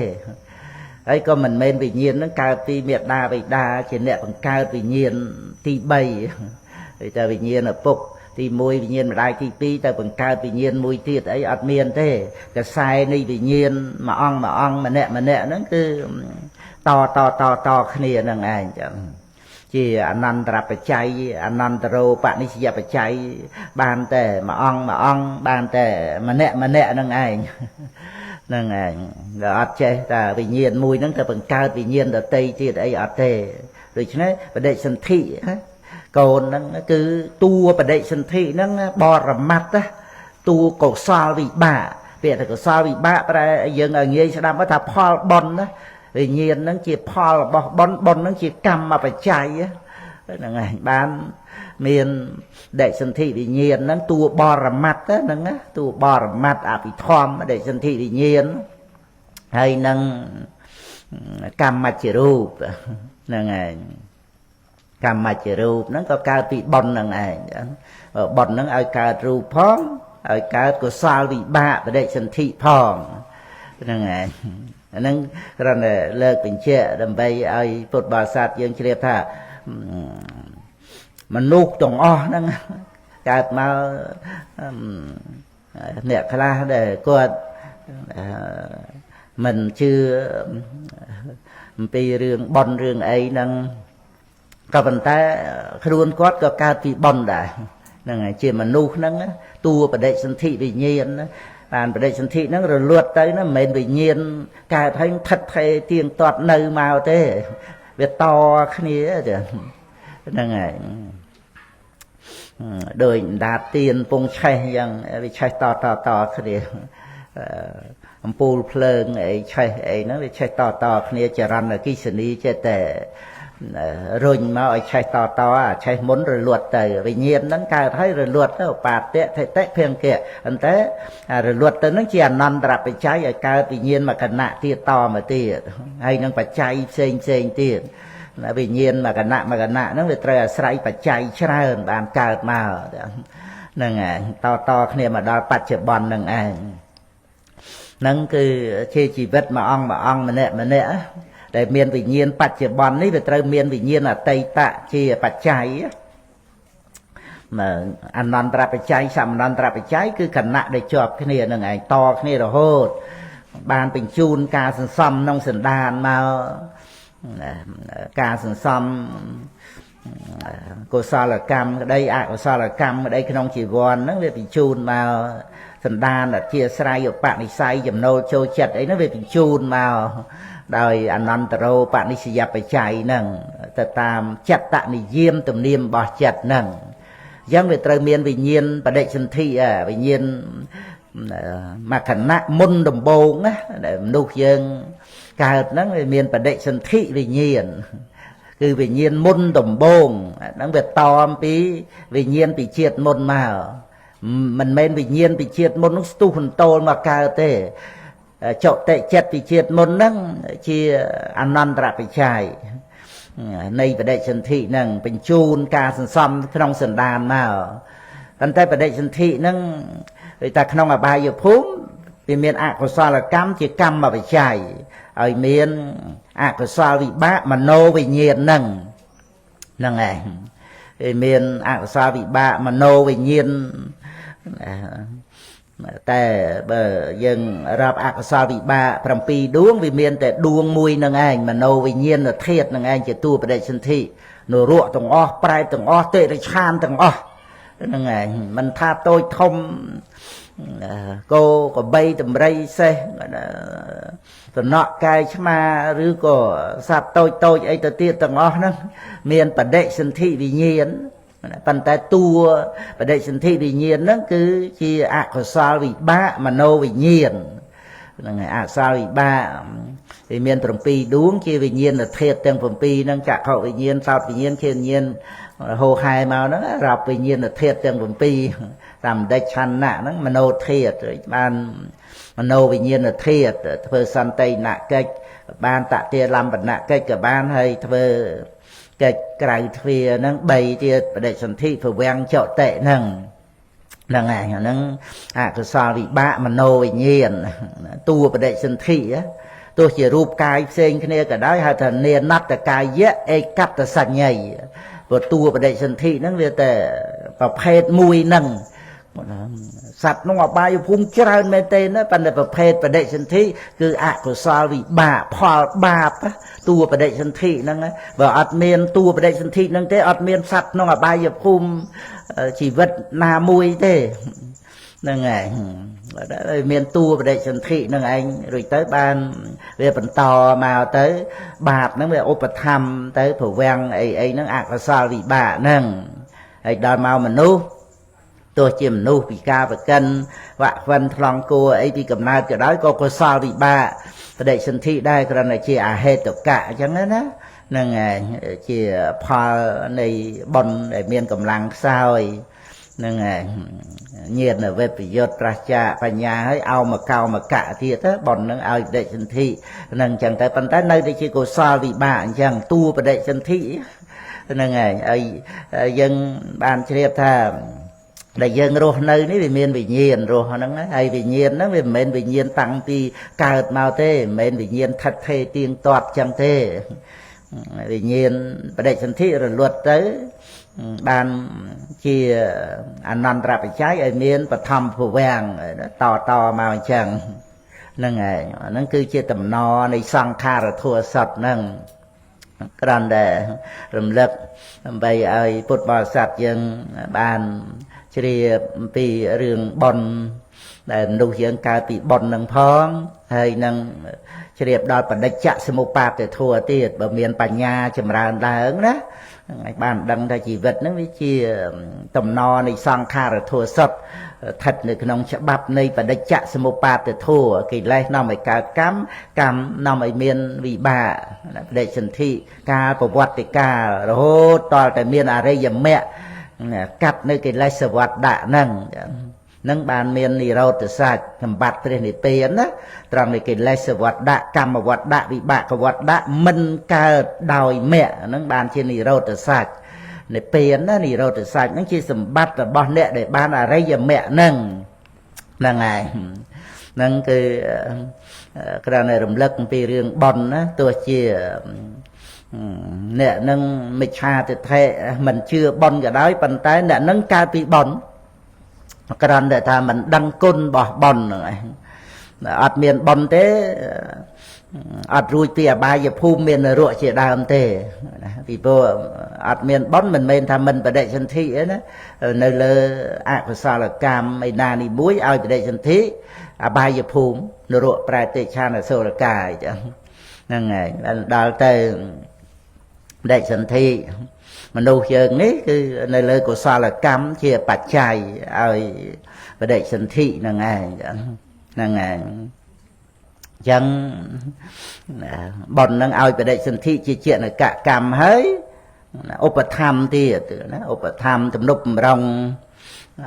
ហើយក៏មិនមែនវិញ្ញាណហ្នឹងកើតពីមេដាបិតាជាអ្នកបង្កើតវិញ្ញាណទី3ហើយតែវិញ្ញាណឪពុកទី1វិញ្ញាណម្ដាយទី2ទៅបង្កើតវិញ្ញាណមួយទៀតអីអត់មានទេកសែនៃវិញ្ញាណមួយអង្គមួយអង្គម្នាក់ម្នាក់ហ្នឹងគឺតតតតគ្នាហ្នឹងឯងចឹងជាអនន្តរបច្ច័យអនន្តរោបនិស្សយបច្ច័យបានតែមួយអង្គមួយអង្គបានតែម្នាក់ម្នាក់ហ្នឹងឯងហ្នឹងឯងដល់អត់ចេះតែវិញ្ញាណមួយហ្នឹងទៅបង្កើតវិញ្ញាណដតីទៀតអីអត់ទេដូច្នេះបដិសន្ធិកូនហ្នឹងគឺតួបដិសន្ធិហ្នឹងបរមត្តតួកុសលវិបាកពាក្យថាកុសលវិបាកប្រែយើងឲ្យងាយស្ដាប់ថាផលបុណ្យណាវិញ្ញាណហ្នឹងជាផលរបស់បុណ្យបុណ្យហ្នឹងជាកម្មបច្ច័យហ្នឹងឯងបានមានដិសន្ធិវិញ្ញាណហ្នឹងតួបរមត្តហ្នឹងណាតួបរមត្តអភិធម្មដិសន្ធិវិញ្ញាណហើយនឹងកម្មមច្ចរូបហ្នឹងឯងកម្មមច្ចរូបហ្នឹងក៏កើតពីបុណ្យហ្នឹងឯងបុណ្យហ្នឹងឲ្យកើតរូបផងឲ្យកើតកុសលវិបាកបដិសន្ធិផងហ្នឹងឯងអាហ្នឹងគ្រាន់តែលើកបញ្ជាក់ដើម្បីឲ្យពុទ្ធបរិស័ទយើងជ្រាបថាមនុស្សទាំងអស់ហ្នឹងកើតមកអ្នកខ្លះដែលគាត់មិនជឿអំពីរឿងបុណ្យរឿងអីហ្នឹងក៏ប៉ុន្តែខ្លួនគាត់ក៏កើតពីបុណ្យដែរហ្នឹងហើយជាមនុស្សហ្នឹងតួបដិសន្ធិវិញ្ញាណបានបដិសន្ធិហ្នឹងរលត់ទៅណាមិនមែនវិញ្ញាណកើតហើយថិតថេរទៀងទាត់នៅមកទេវាតគ្នាចាហ្នឹងហើយដោយដាតទៀនពងឆេះយ៉ាងវាឆេះតតតគ្នាអំពូលភ្លើងអីឆេះអីហ្នឹងវាឆេះតតគ្នាចរន្តអគ្គិសនីចេះតែ រុញមកឲ្យឆេះតតអាឆេះមុនរលត់ទៅវិញ្ញាណហ្នឹងកើតហើយរលត់ទៅបាតៈថិតិភង្គៈប៉ុន្តែរលត់ទៅហ្នឹងជាអនន្តរបច្ច័យឲ្យកើតវិញ្ញាណមួយគណៈទៀតតមកទៀតហើយនឹងបច្ច័យផ្សេងផ្សេងទៀតវិញ្ញាណមួយគណៈមួយគណៈហ្នឹងវាត្រូវអាស្រ័យបច្ច័យច្រើនបានកើតមកហ្នឹងឯងតតគ្នាមកដល់បច្ចុប្បន្នហ្នឹងឯងហ្នឹងគឺជាជីវិតមួយអង្គមួយអង្គម្នាក់ម្នាក់ដែលមានវិញ្ញាណបច្ចុប្បន្ននេះវាត្រូវមានវិញ្ញាណអតីតជាបច្ច័យអនន្តរបច្ច័យសមនន្តរបច្ច័យគឺគណៈដែលជាប់គ្នានឹងឯងតគ្នារហូតបានបញ្ជូនការសន្សំក្នុងសន្តានមកការសន្សំកុសលកម្មក្តីអកុសលកម្មក្តីក្នុងជីវ័នហ្នឹងវាបញ្ជូនមកសន្តានអធិស្រ័យឧបនិស្ស័យចំណូលចូលចិត្តអីហ្នឹងវាបញ្ជូនមកដោយអនន្តរោបនិស្សយបច្ច័យហ្នឹងទៅតាមចិត្តនិយមទំនៀមរបស់ចិត្តហ្នឹងអញ្ចឹងវាត្រូវមានវិញ្ញាណបដិសន្ធិវិញ្ញាណមួយគណៈមុនដំបូងណាដែលមនុស្សយើងកើតហ្នឹងវាមានបដិសន្ធិវិញ្ញាណគឺវិញ្ញាណមុនដំបូងហ្នឹងវាតមពីវិញ្ញាណពីជាតិមុនមកមិនមែនវិញ្ញាណពីជាតិមុននោះស្ទុះកន្ទោលមកកើតទេចុតិចិត្តពីជាតិមុនហ្នឹងជាអនន្តរបច្ច័យនៃបដិសន្ធិហ្នឹងបញ្ជូនការសន្សំក្នុងសន្តានមកប៉ុន្តែបដិសន្ធិហ្នឹងដូចតែក្នុងអបាយភូមិវាមានអកុសលកម្មជាកម្មបច្ច័យឲ្យមានអកុសលវិបាកមโนវិញ្ញាណហ្នឹងហ្នឹងឯងវាមានអកុសលវិបាកមโนវិញ្ញាណតែបើយើងរាប់អកុសលវិបាក7ដួងវាមានតែដួងមួយនឹងឯងមโนវិញ្ញាណធាតុនឹងឯងជាតួបដិសន្ធិនរកទាំងអស់ប្រែតទាំងអស់តិរិឆានទាំងអស់ហ្នឹងឯងមិនថាតូចធំគោកបីតម្រៃសេះសំណក់កាយឆ្មាឬក៏សត្វតូចតូចអីទៅទៀតទាំងអស់ហ្នឹងមានបដិសន្ធិវិញ្ញាណប៉ុន្តែតួបដិសន្ធិវិញ្ញាណហ្នឹងគឺជាអកុសលវិបាកមโนវិញ្ញាណហ្នឹងឯងអកុសលវិបាកវាមាន7ដួងជាវិញ្ញាណធាតុទាំង7ហ្នឹងចក្ខុវិញ្ញាណសោតវិញ្ញាណធាវិញ្ញាណហោហែមកហ្នឹងរាប់វិញ្ញាណធាតុទាំង7តាមដេចឆន្ទៈហ្នឹងមโนធាតុបានមโนវិញ្ញាណធាតុធ្វើសន្តិនកិច្ចបានតទាលំបនកិច្ចក៏បានហើយធ្វើកិច្ចក្រៅទ្វារហ្នឹង3ទៀតបដិសន្ធិភវំងចតិហ្នឹងហ្នឹងឯងហ្នឹងអកុសលវិបាកមโนវិញ្ញាណតួបដិសន្ធិទោះជារូបកាយផ្សេងគ្នាក៏ដោយហៅថានាណត្តកាយៈឯកត្តសញ្ញីព្រោះតួបដិសន្ធិហ្នឹងវាតែប្រភេទមួយហ្នឹងសត្វក្នុងអបាយភូមិច្រើនមែនទេណាប៉ុន្តែប្រភេទបដិសន្ធិគឺអកុសលវិបាកផលបាបតួបដិសន្ធិហ្នឹងបើអត់មានតួបដិសន្ធិហ្នឹងទេអត់មានសត្វក្នុងអបាយភូមិជីវិតណាមួយទេហ្នឹងឯងមានតួបដិសន្ធិហ្នឹងឯងរួចទៅបានវាបន្តមកទៅបាបហ្នឹងវាឧបត្ថម្ភទៅប្រវាំងអីអីហ្នឹងអកុសលវិបាកហ្នឹងហើយដល់មកមនុស្សទោះជាមនុស្សពិការប្រកិនវៈវិនថ្លង់គួរអីពីកំណើតក៏ដោយក៏កុសលវិបាកបដិសន្ធិដែរគ្រាន់តែជាអហេតុកៈអញ្ចឹងណាហ្នឹងឯងជាផលនៃបុណ្យដែលមានកម្លាំងខ្សោយហ្នឹងឯងញាណវិបយុទ្ធប្រឆាបញ្ញាហើយអោមកោមកៈទៀតទៅបុណ្យហ្នឹងឲ្យបដិសន្ធិហ្នឹងអញ្ចឹងទៅប៉ុន្តែនៅតែជាកុសលវិបាកអញ្ចឹងតួបដិសន្ធិហ្នឹងឯងហើយយើងបានជ្រាបថាដែលយើងរស់នៅនេះវាមានវិញ្ញាណរស់ហ្នឹងហើយវិញ្ញាណហ្នឹងវាមិនមែនវិញ្ញាណតាំងពីកើតមកទេមិនមែនវិញ្ញាណថិតថេរទៀងទាត់ចឹងទេវិញ្ញាណបដិសន្ធិរលត់ទៅបានជាអនន្តរបច្ច័យឲ្យមានបឋមភវំងតតមកអញ្ចឹងហ្នឹងឯងហ្នឹងគឺជាតំណនៃសង្ខារធัวសត្វហ្នឹងគ្រាន់តែរំលឹកដើម្បីឲ្យពុទ្ធបរិស័ទយើងបានជ្រាបអំពីរឿងបុណ្យដែលមនុស្សយើងកើតពីបុណ្យនឹងផង ហើយនឹងជ្រាបដល់បដិច្ចសមុបាទធម៌ទៀតបើមានបញ្ញាចម្រើនឡើងណាឲ្យបានដឹងថាជីវិតហ្នឹងវាជាតំណនៃសង្ខារធម៌សុទ្ធស្ថិតនៅក្នុងច្បាប់នៃបដិច្ចសមុបាទធម៌កិលេសនាំឲ្យកើតកម្មកម្មនាំឲ្យមានវិបាកបដិសន្ធិកាលប្រវត្តិកាលរហូតដល់តែមានអរិយមគ្គកាត់នៅកិលេសវត្តដាក់ហ្នឹងនឹងបានមាននិរោធសច្ចសម្បត្តិព្រះនិព្វានណាត្រង់នៃកិលេសវត្តដាក់កម្មវត្តដាក់វិបាកវត្តដាក់មិនកើតដោយមគ្គហ្នឹងបានជានិរោធសច្ចនិព្វានណានិរោធសច្ចហ្នឹងជាសម្បត្តិរបស់អ្នកដែលបានអរិយមគ្គហ្នឹងហ្នឹងហើយហ្នឹងគឺគ្រាន់តែរំលឹកអំពីរឿងបុណ្យណាទោះជាអ្នកនឹងមិច្ឆាទិដ្ឋិមិនជឿបុណ្យក៏ដោយប៉ុន្តែអ្នកនឹងកើតពីបុណ្យគ្រាន់តែថាមិនដឹងគុណរបស់បុណ្យហ្នឹងឯងអត់មានបុណ្យទេអត់រួចពីអបាយភូមិមាននរកជាដើមទេណាពីព្រោះអត់មានបុណ្យមិនមែនថាមិនបដិសន្ធិទេណានៅលើអកុសលកម្មឯណានេះមួយឲ្យបដិសន្ធិអបាយភូមិននរកប្រែតិឆានអសុរកាយចឹងហ្នឹងហើយដល់ទៅបដិសន្ធិមនុស្សយើងនេះគឺនៅលើកុសលកម្មជាបច្ច័យឲ្យបដិសន្ធិហ្នឹងឯងហ្នឹងឯងចឹងបុណ្យហ្នឹងឲ្យបដិសន្ធិជាជានកកម្មហើយឧបធម្មទៀតណាឧបធម្មទំនប់បំរុង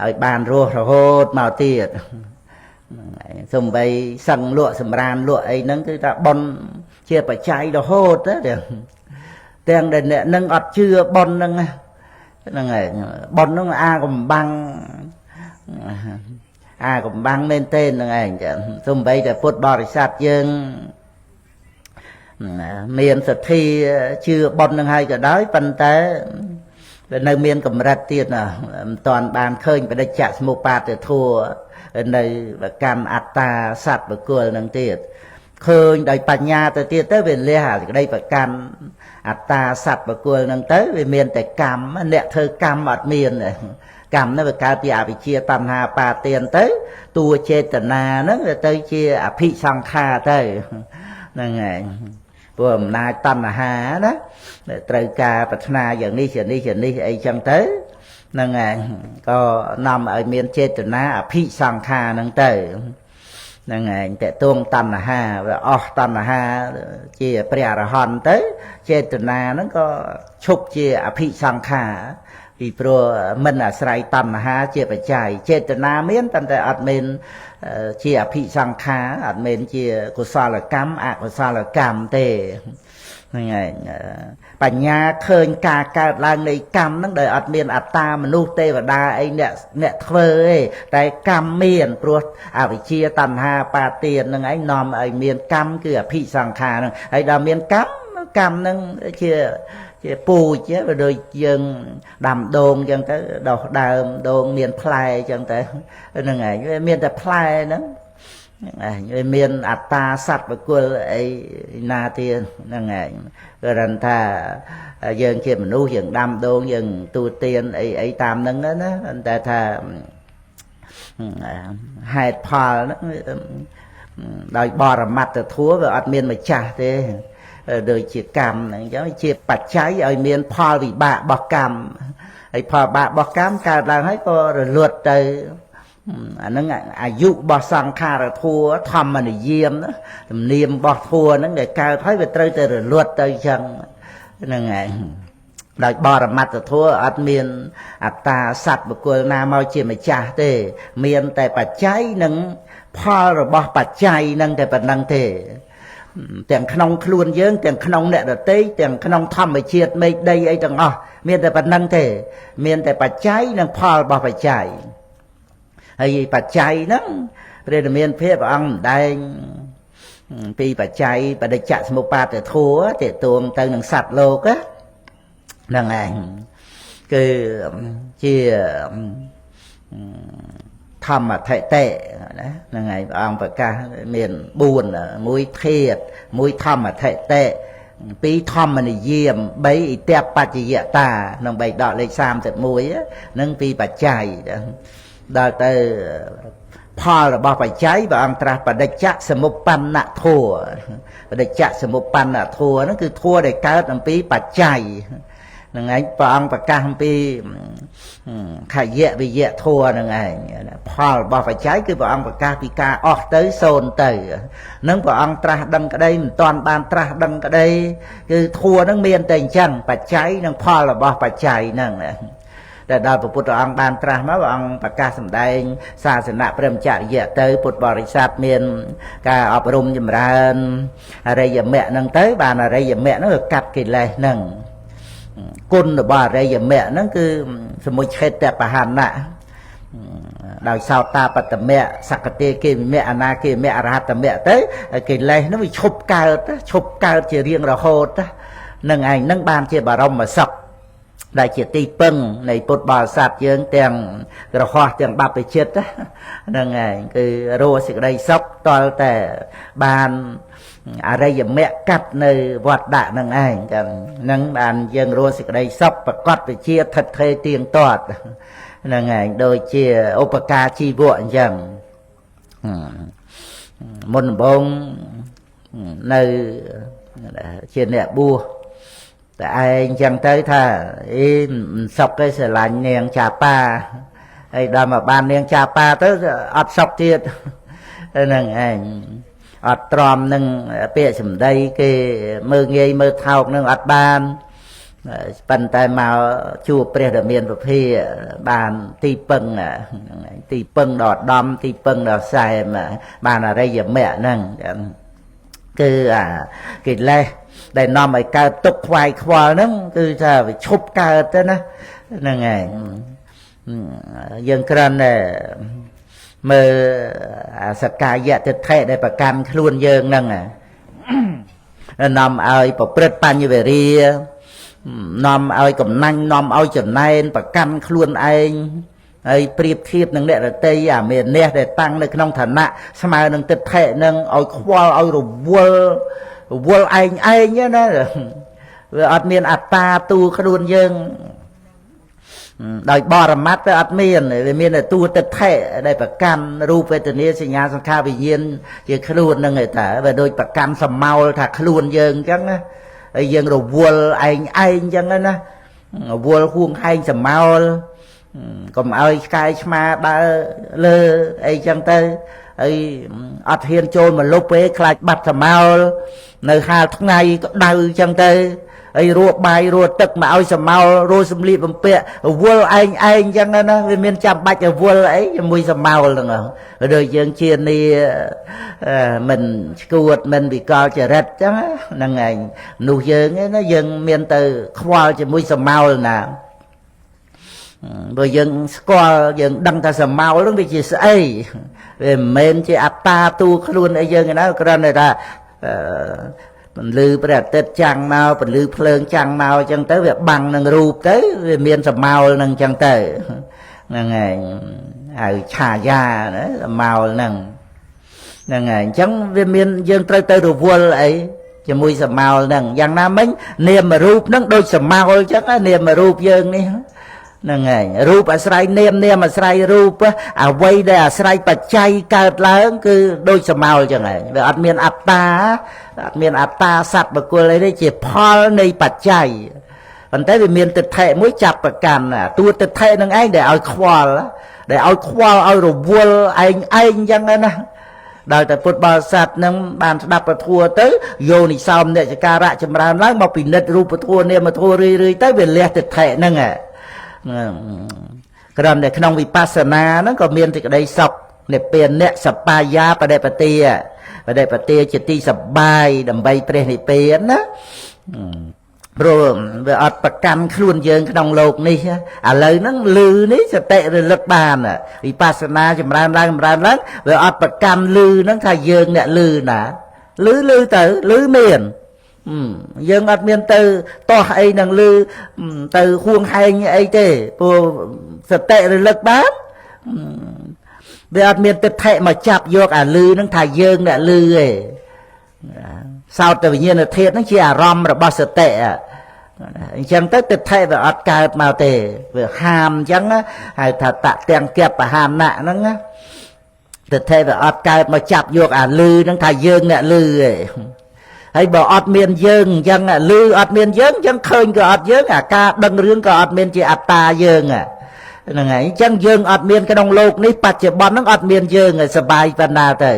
ឲ្យបានរស់រហូតមកទៀតសំបីសឹងលក់សម្រានលក់អីហ្នឹងគឺថាបុណ្យជាបច្ច័យរហូតណាទាំងដែលអ្នកនឹងអត់ជឿបុណ្យហ្នឹងហ្នឹងហើយបុណ្យហ្នឹងអាកំបាំងអាកំបាំងមែនទេហ្នឹងឯងចឹងសំបីតែពុទ្ធបរិស័ទយើងមានសទ្ធាជឿបុណ្យហ្នឹងហើយក៏ដោយប៉ុន្តែនៅមានកម្រិតទៀតណាមិនតាន់បានឃើញបដិច្ចសមុបាទធម៌នៅកម្មអត្តាសត្វបុគ្គលហ្នឹងទៀតឃើញដោយបញ្ញាទៅទៀតទៅវាលះអាក្តីប្រកាន់អត្តាសត្វបុគ្គលហ្នឹងទៅវាមានតែកម្មអ្នកធ្វើកម្មអត់មានកម្មហ្នឹងវាកើតពីអវិជ្ជាតណ្ហាបាទានទៅតួចេតនាហ្នឹងវាទៅជាអភិសង្ខារទៅហ្នឹងហើយព្រោះអំណាចតណ្ហាណាត្រូវការប្រាថ្នាយ៉ាងនេះយ៉ាងនេះយ៉ាងនេះអីចឹងទៅហ្នឹងហើយក៏នាំឲ្យមានចេតនាអភិសង្ខារហ្នឹងទៅហ្នឹងឯងតេតួងតណ្ហាវាអស់តណ្ហាជាព្រះអរហន្តទៅចេតនាហ្នឹងក៏ឈប់ជាអភិសង្ខារពីព្រោះមិនអាស្រ័យតណ្ហាជាបច្ច័យចេតនាមានប៉ុន្តែអត់មានជាអភិសង្ខារអត់មានជាកុសលកម្មអកុសលកម្មទេហ្នឹងឯងបញ្ញាឃើញការកើតឡើងនៃកម្មហ្នឹងដោយអត់មានអត្តាមនុស្សទេវតាអីអ្នកធ្វើទេតែកម្មមានព្រោះអវិជ្ជាតណ្ហាបាទានហ្នឹងឯងនាំឲ្យមានកម្មគឺអភិសង្ខារហ្នឹងហើយដល់មានកម្មកម្មហ្នឹងជាពូជវាដូចយើងដាំដូងអញ្ចឹងទៅដោះដើមដូងមានផ្លែអញ្ចឹងទៅហ្នឹងឯងវាមានតែផ្លែហ្នឹងឯងវាមានអត្តាសត្វបុគ្គលអីណាទៀតហ្នឹងឯងគឺថាយើងជាមនុស្សយើងដាំដូងយើងទូទានអីអីតាមហ្នឹងណាតែថាហេតុផលហ្នឹងដោយបរមត្តធម៌វាអត់មានម្ចាស់ទេដូចជាកម្មហ្នឹងអញ្ចឹងជាបច្ច័យឲ្យមានផលវិបាករបស់កម្មហើយផលវិបាករបស់កម្មកើតឡើងហើយក៏រលត់ទៅអាហ្នឹងអាយុរបស់សង្ខារធម៌ធម្មនិយមទំនៀមរបស់ធម៌ហ្នឹងដែលកើតហើយវាត្រូវតែរលត់ទៅអញ្ចឹងហ្នឹងឯងដោយបរមត្តធម៌អត់មានអត្តាសត្វបុគ្គលណាមកជាម្ចាស់ទេមានតែបច្ច័យនិងផលរបស់បច្ច័យហ្នឹងតែប៉ុណ្្នឹងទេទាំងក្នុងខ្លួនយើងទាំងក្នុងអ្នកដទៃទាំងក្នុងធម្មជាតិមេឃដីអីទាំងអស់មានតែប៉ុណ្្នឹងទេមានតែបច្ច័យនិងផលរបស់បច្ច័យហើយបច្ច័យហ្នឹងព្រះរាមាភិព្រះអង្គម្ដែងពីបច្ច័យបដិច្ចសមុបាទធម៌ទាក់ទងទៅនឹងសត្វលោកហ្នឹងឯងគឺជាធម្មថិតិណាហ្នឹងហើយព្រះអង្គប្រកាសមាន4មួយធាតុមួយធម្មថិតិ2ធម្មនិយម3អិទបច្ចយតាក្នុងបៃដកលេខ31ហ្នឹងពីបច្ច័យដល់ទៅ ផលរបស់បច្ច័យព្រះអង្គត្រាស់បដិច្ចសមុបបណ្ណធัวបដិច្ចសមុបបណ្ណធัวហ្នឹងគឺធัวដែលកើតអំពីបច្ច័យហ្នឹងឯងព្រះអង្គប្រកាសអំពីខយៈវិយៈធัวហ្នឹងឯងផលរបស់បច្ច័យគឺព្រះអង្គប្រកាសពីការអស់ទៅសូន្យទៅនឹងព្រះអង្គត្រាស់ដឹងក្តីមិនតាន់បានត្រាស់ដឹងក្តីគឺធัวហ្នឹងមានតែអញ្ចឹងបច្ច័យនិងផលរបស់បច្ច័យហ្នឹងតែដល់ព្រះពុទ្ធអង្គបានត្រាស់មកព្រះអង្គប្រកាសសម្ដែងសាសនៈព្រហ្មចរិយៈទៅពុទ្ធបរិស័ទមានការអប់រំចម្រើនអរិយមគ្គហ្នឹងទៅបានអរិយមគ្គហ្នឹងគឺកាត់កិលេសហ្នឹងគុណរបស់អរិយមគ្គហ្នឹងគឺសមុច្ឆេតបហណៈដោយសោតាបត្តមគ្គសកតិគិមគ្គអនាគិមគ្គអរហត្តមគ្គទៅកិលេសហ្នឹងវាឈប់កើតជារៀងរហូតនឹងឯងនឹងបានជាបរមសុខដែលជាទីពឹងនៃពុទ្ធបរិស័ទយើងទាំងក្រហោះទាំងបព្វជិតហ្នឹងឯងគឺរស់សេចក្តីសុខតល់តែបានអរិយមគ្គកាត់នៅវត្តដាក់ហ្នឹងឯងចឹងហ្នឹងបានយើងរស់សេចក្តីសុខប្រកបវិជាថិតថេរទៀងទាត់ហ្នឹងឯងដូចជាឧបការជីវៈអញ្ចឹងមុនដំបូងនៅជាអ្នកបួសតែឯងចឹងទៅថាអីមិនសុខទេស្រឡាញ់នាងចាប៉ាហើយដល់មកបាននាងចាប៉ាទៅអត់សុខទៀតហ្នឹងឯងអត់ទ្រាំនឹងពាក្យសម្ដីគេមើលងាយមើលថោកនឹងអត់បានប៉ុន្តែមកជួបព្រះដ៏មានពភាបានទីពឹងទីពឹងដ៏ឧត្តមទីពឹងដ៏សែមបានអរិយមគ្គហ្នឹងគឺអាកិលេសដែលនាំឲ្យកើតទុក្ខខ្វាយខ្វល់ហ្នឹងគឺថាវាឈប់កើតទៅណាហ្នឹងឯងយើងគ្រាន់តែមើលអាសកាយទិដ្ឋិដែលប្រកាន់ខ្លួនយើងហ្នឹងនាំឲ្យប្រព្រឹត្តបញ្ញវេរានាំឲ្យកំណាញ់នាំឲ្យចំណែនប្រកាន់ខ្លួនឯងហើយប្រៀបធៀបនឹងអ្នករតីអាមានះដែលតាំងនៅក្នុងឋានៈស្មើនឹងទិដ្ឋិនឹងឲ្យខ្វល់ឲ្យរវល់ឯងឯងណាវាអត់មានអត្តាទូខ្លួនយើងដោយបរមត្តវាអត់មានវាមានតែតួទិដ្ឋិដែលប្រកាន់រូបវេទនាសញ្ញាសង្ខារវិញ្ញាណជាខ្លួនហ្នឹងឯតាវាដូចប្រកាន់សមោលថាខ្លួនយើងអញ្ចឹងណាហើយយើងរវល់ឯងឯងអញ្ចឹងណារវល់ហួងហែងសមោលកុំឲ្យឆ្កែឆ្មាដើរលើអីចឹងទៅហើយអត់ហ៊ានចូលមកលុបទេខ្លាចបាត់សមោលនៅហាលថ្ងៃក៏ដៅចឹងទៅហើយរੂបាយរੂទឹកមកឲ្យសមោលរੂសម្លៀកបំពាក់វល់ឯងឯងចឹងណាវាមានចាំបាច់ឲ្យវល់អីជាមួយសមោលហ្នឹងដូចយើងជានីមិនឈួតមិនវិកលចរិតចឹងហ្នឹងឯងនោះយើងណាយើងមានទៅខ្វល់ជាមួយសមោលណាបើយើងស្គាល់យើងដឹងថាសមោលហ្នឹងវាជាស្អីវាមិនមែនជាអត្តាទូខ្លួនអីយើងណាគ្រាន់តែថាពន្លឺព្រះអាទិត្យចាំងមកពន្លឺភ្លើងចាំងមកអញ្ចឹងទៅវាបាំងនឹងរូបទៅវាមានសមោលនឹងអញ្ចឹងទៅហ្នឹងឯងហៅឆាយាណាសមោលហ្នឹងហ្នឹងឯងអញ្ចឹងវាមានយើងត្រូវទៅរវល់អីជាមួយសមោលហ្នឹងយ៉ាងណាមិញនាមរូបហ្នឹងដូចសមោលអញ្ចឹងនាមរូបយើងនេះហ្នឹងឯងរូបអាស្រ័យនាមនាមអាស្រ័យរូបអ្វីដែលអាស្រ័យបច្ច័យកើតឡើងគឺដូចសមោលចឹងឯងវាអត់មានអត្តាអត់មានអត្តាសត្វបុគ្គលអីទេជាផលនៃបច្ច័យប៉ុន្តែវាមានទិដ្ឋិមួយចាប់ប្រកាន់តួទិដ្ឋិនឹងឯងដែលឲ្យខ្វល់ឲ្យរវល់ឯងឯងចឹងណាដល់តែពុទ្ធបរិស័ទនឹងបានស្ដាប់ពធទៅយោនិសោមនចការៈចម្រើនឡើងមកពិនិត្យរូបធម៌នាមធម៌រឿយៗទៅវាលះទិដ្ឋិហ្នឹងគ្រាន់តែក្នុងវិបស្សនាហ្នឹងក៏មានសេចក្តីសុខនិព្វានៈសបាយាបដិបទាបដិបទាជាទីសបាយដើម្បីព្រះនិព្វានណាព្រោះវាអត់ប្រកាន់ខ្លួនយើងក្នុងលោកនេះឥឡូវហ្នឹងលឺនេះសតិរលឹកបានវិបស្សនាចម្រើនឡើងចម្រើនឡើងវាអត់ប្រកាន់លឺហ្នឹងថាយើងអ្នកលឺណាលឺលឺទៅលឺមានយើងអត់មានទៅតោះអីនឹងលឺទៅហួងហែងអីទេព្រោះសតិរលឹកបានវាអត់មានទិដ្ឋិមកចាប់យកអាលឺនឹងថាយើងអ្នកលឺទេសោតវិញ្ញាណធាតុហ្នឹងជាអារម្មណ៍របស់សតិអញ្ចឹងទៅទិដ្ឋិវាអត់កើតមកទេវាហាមអញ្ចឹងហៅថាតទាំងគបហានៈហ្នឹង ទិដ្ឋិវាអត់កើតមកចាប់យកអាលឺហ្នឹងថាយើងអ្នកលឺឯងហើយបើអត់មានយើងអញ្ចឹងលឺអត់មានយើងអញ្ចឹងឃើញក៏អត់យើងអាការដឹងរឿងក៏អត់មានជាអត្តាយើងហ្នឹងហើយអញ្ចឹងយើងអត់មានក្នុងโลกនេះបច្ចុប្បន្នហ្នឹងអត់មានយើងសบายប៉ុណ្ណាទៅ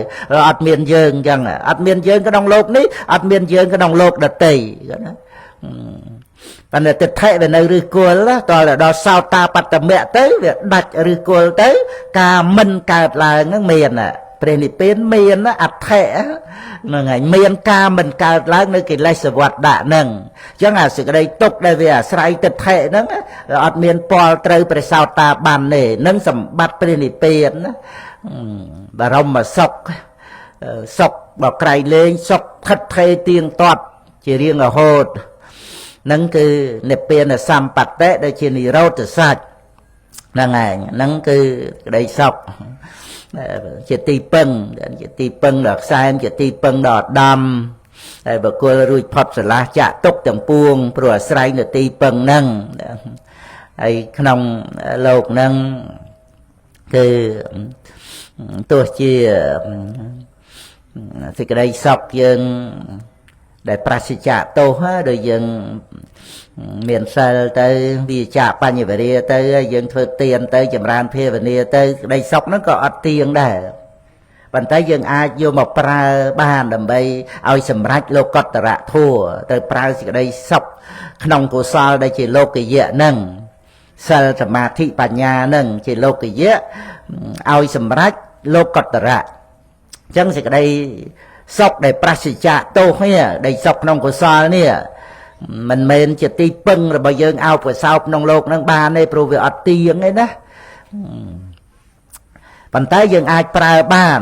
អត់មានយើងអញ្ចឹងអត់មានយើងក្នុងโลกនេះអត់មានយើងក្នុងโลกដទៃណាប៉ុន្តែទិដ្ឋិវានៅឫសគល់តើដល់សោតាបត្តមៈទៅវាដាច់ឫសគល់ទៅការមិនកើតឡើងហ្នឹងមានព្រះនិព្វានមានអដ្ឋិហ្នឹងហើយមានការមិនកើតឡើងនៅកិលេសវត្តដាក់ហ្នឹងអញ្ចឹងអាសេចក្តីទុកដែលវាអាស្រ័យទិដ្ឋិហ្នឹងអត់មានពលត្រូវព្រះសោតាបានទេនឹងសម្បត្តិព្រះនិព្វានណាបរមសុខសុខបើក្រៃលែងសុខថិតថេរទៀងទាត់ជារៀងរហូតហ្នឹងគឺនិព្វានសម្បត្តិដែលជានិរោធសច្ចហ្នឹងឯងហ្នឹងគឺក្តីសុខជាទីពឹងជាទីពឹងដល់ខ្សែមជាទីពឹងដល់ឧត្តមហើយបុគ្គលរួចផុតស្រឡះចាក់ទុកទាំងពួងព្រោះអាស្រ័យនៅទីពឹងហ្នឹងហើយក្នុងលោកហ្នឹងគឺទោះជាសេចក្តីសុខយើងដែលប្រសិជ្ជៈទោសដូចយើងមានសិលទៅវិចាបញ្ញវរាទៅយើងធ្វើទានទៅចម្រើនភាវនាទៅក្តីសុខហ្នឹងក៏អត់ទៀងដែរប៉ុន្តែយើងអាចយកមកប្រើបានដើម្បីឲ្យសម្រេចលោកតរៈធัวទៅប្រើសេចក្តីសុខក្នុងកុសលដែលជាលោកយៈហ្នឹងសិលសមាធិបញ្ញាហ្នឹងជាលោកយៈឲ្យសម្រេចលោកតរៈអញ្ចឹងសេចក្តីសុខដែលប្រសិជ្ជៈទោសនេះដែលសុខក្នុងកុសលនេះមិនមែនជាទីពឹងរបស់យើងអោបប្រសោបក្នុងโลกហ្នឹងបានទេព្រោះវាអត់ទៀងទេណាប៉ុន្តែយើងអាចប្រើបាន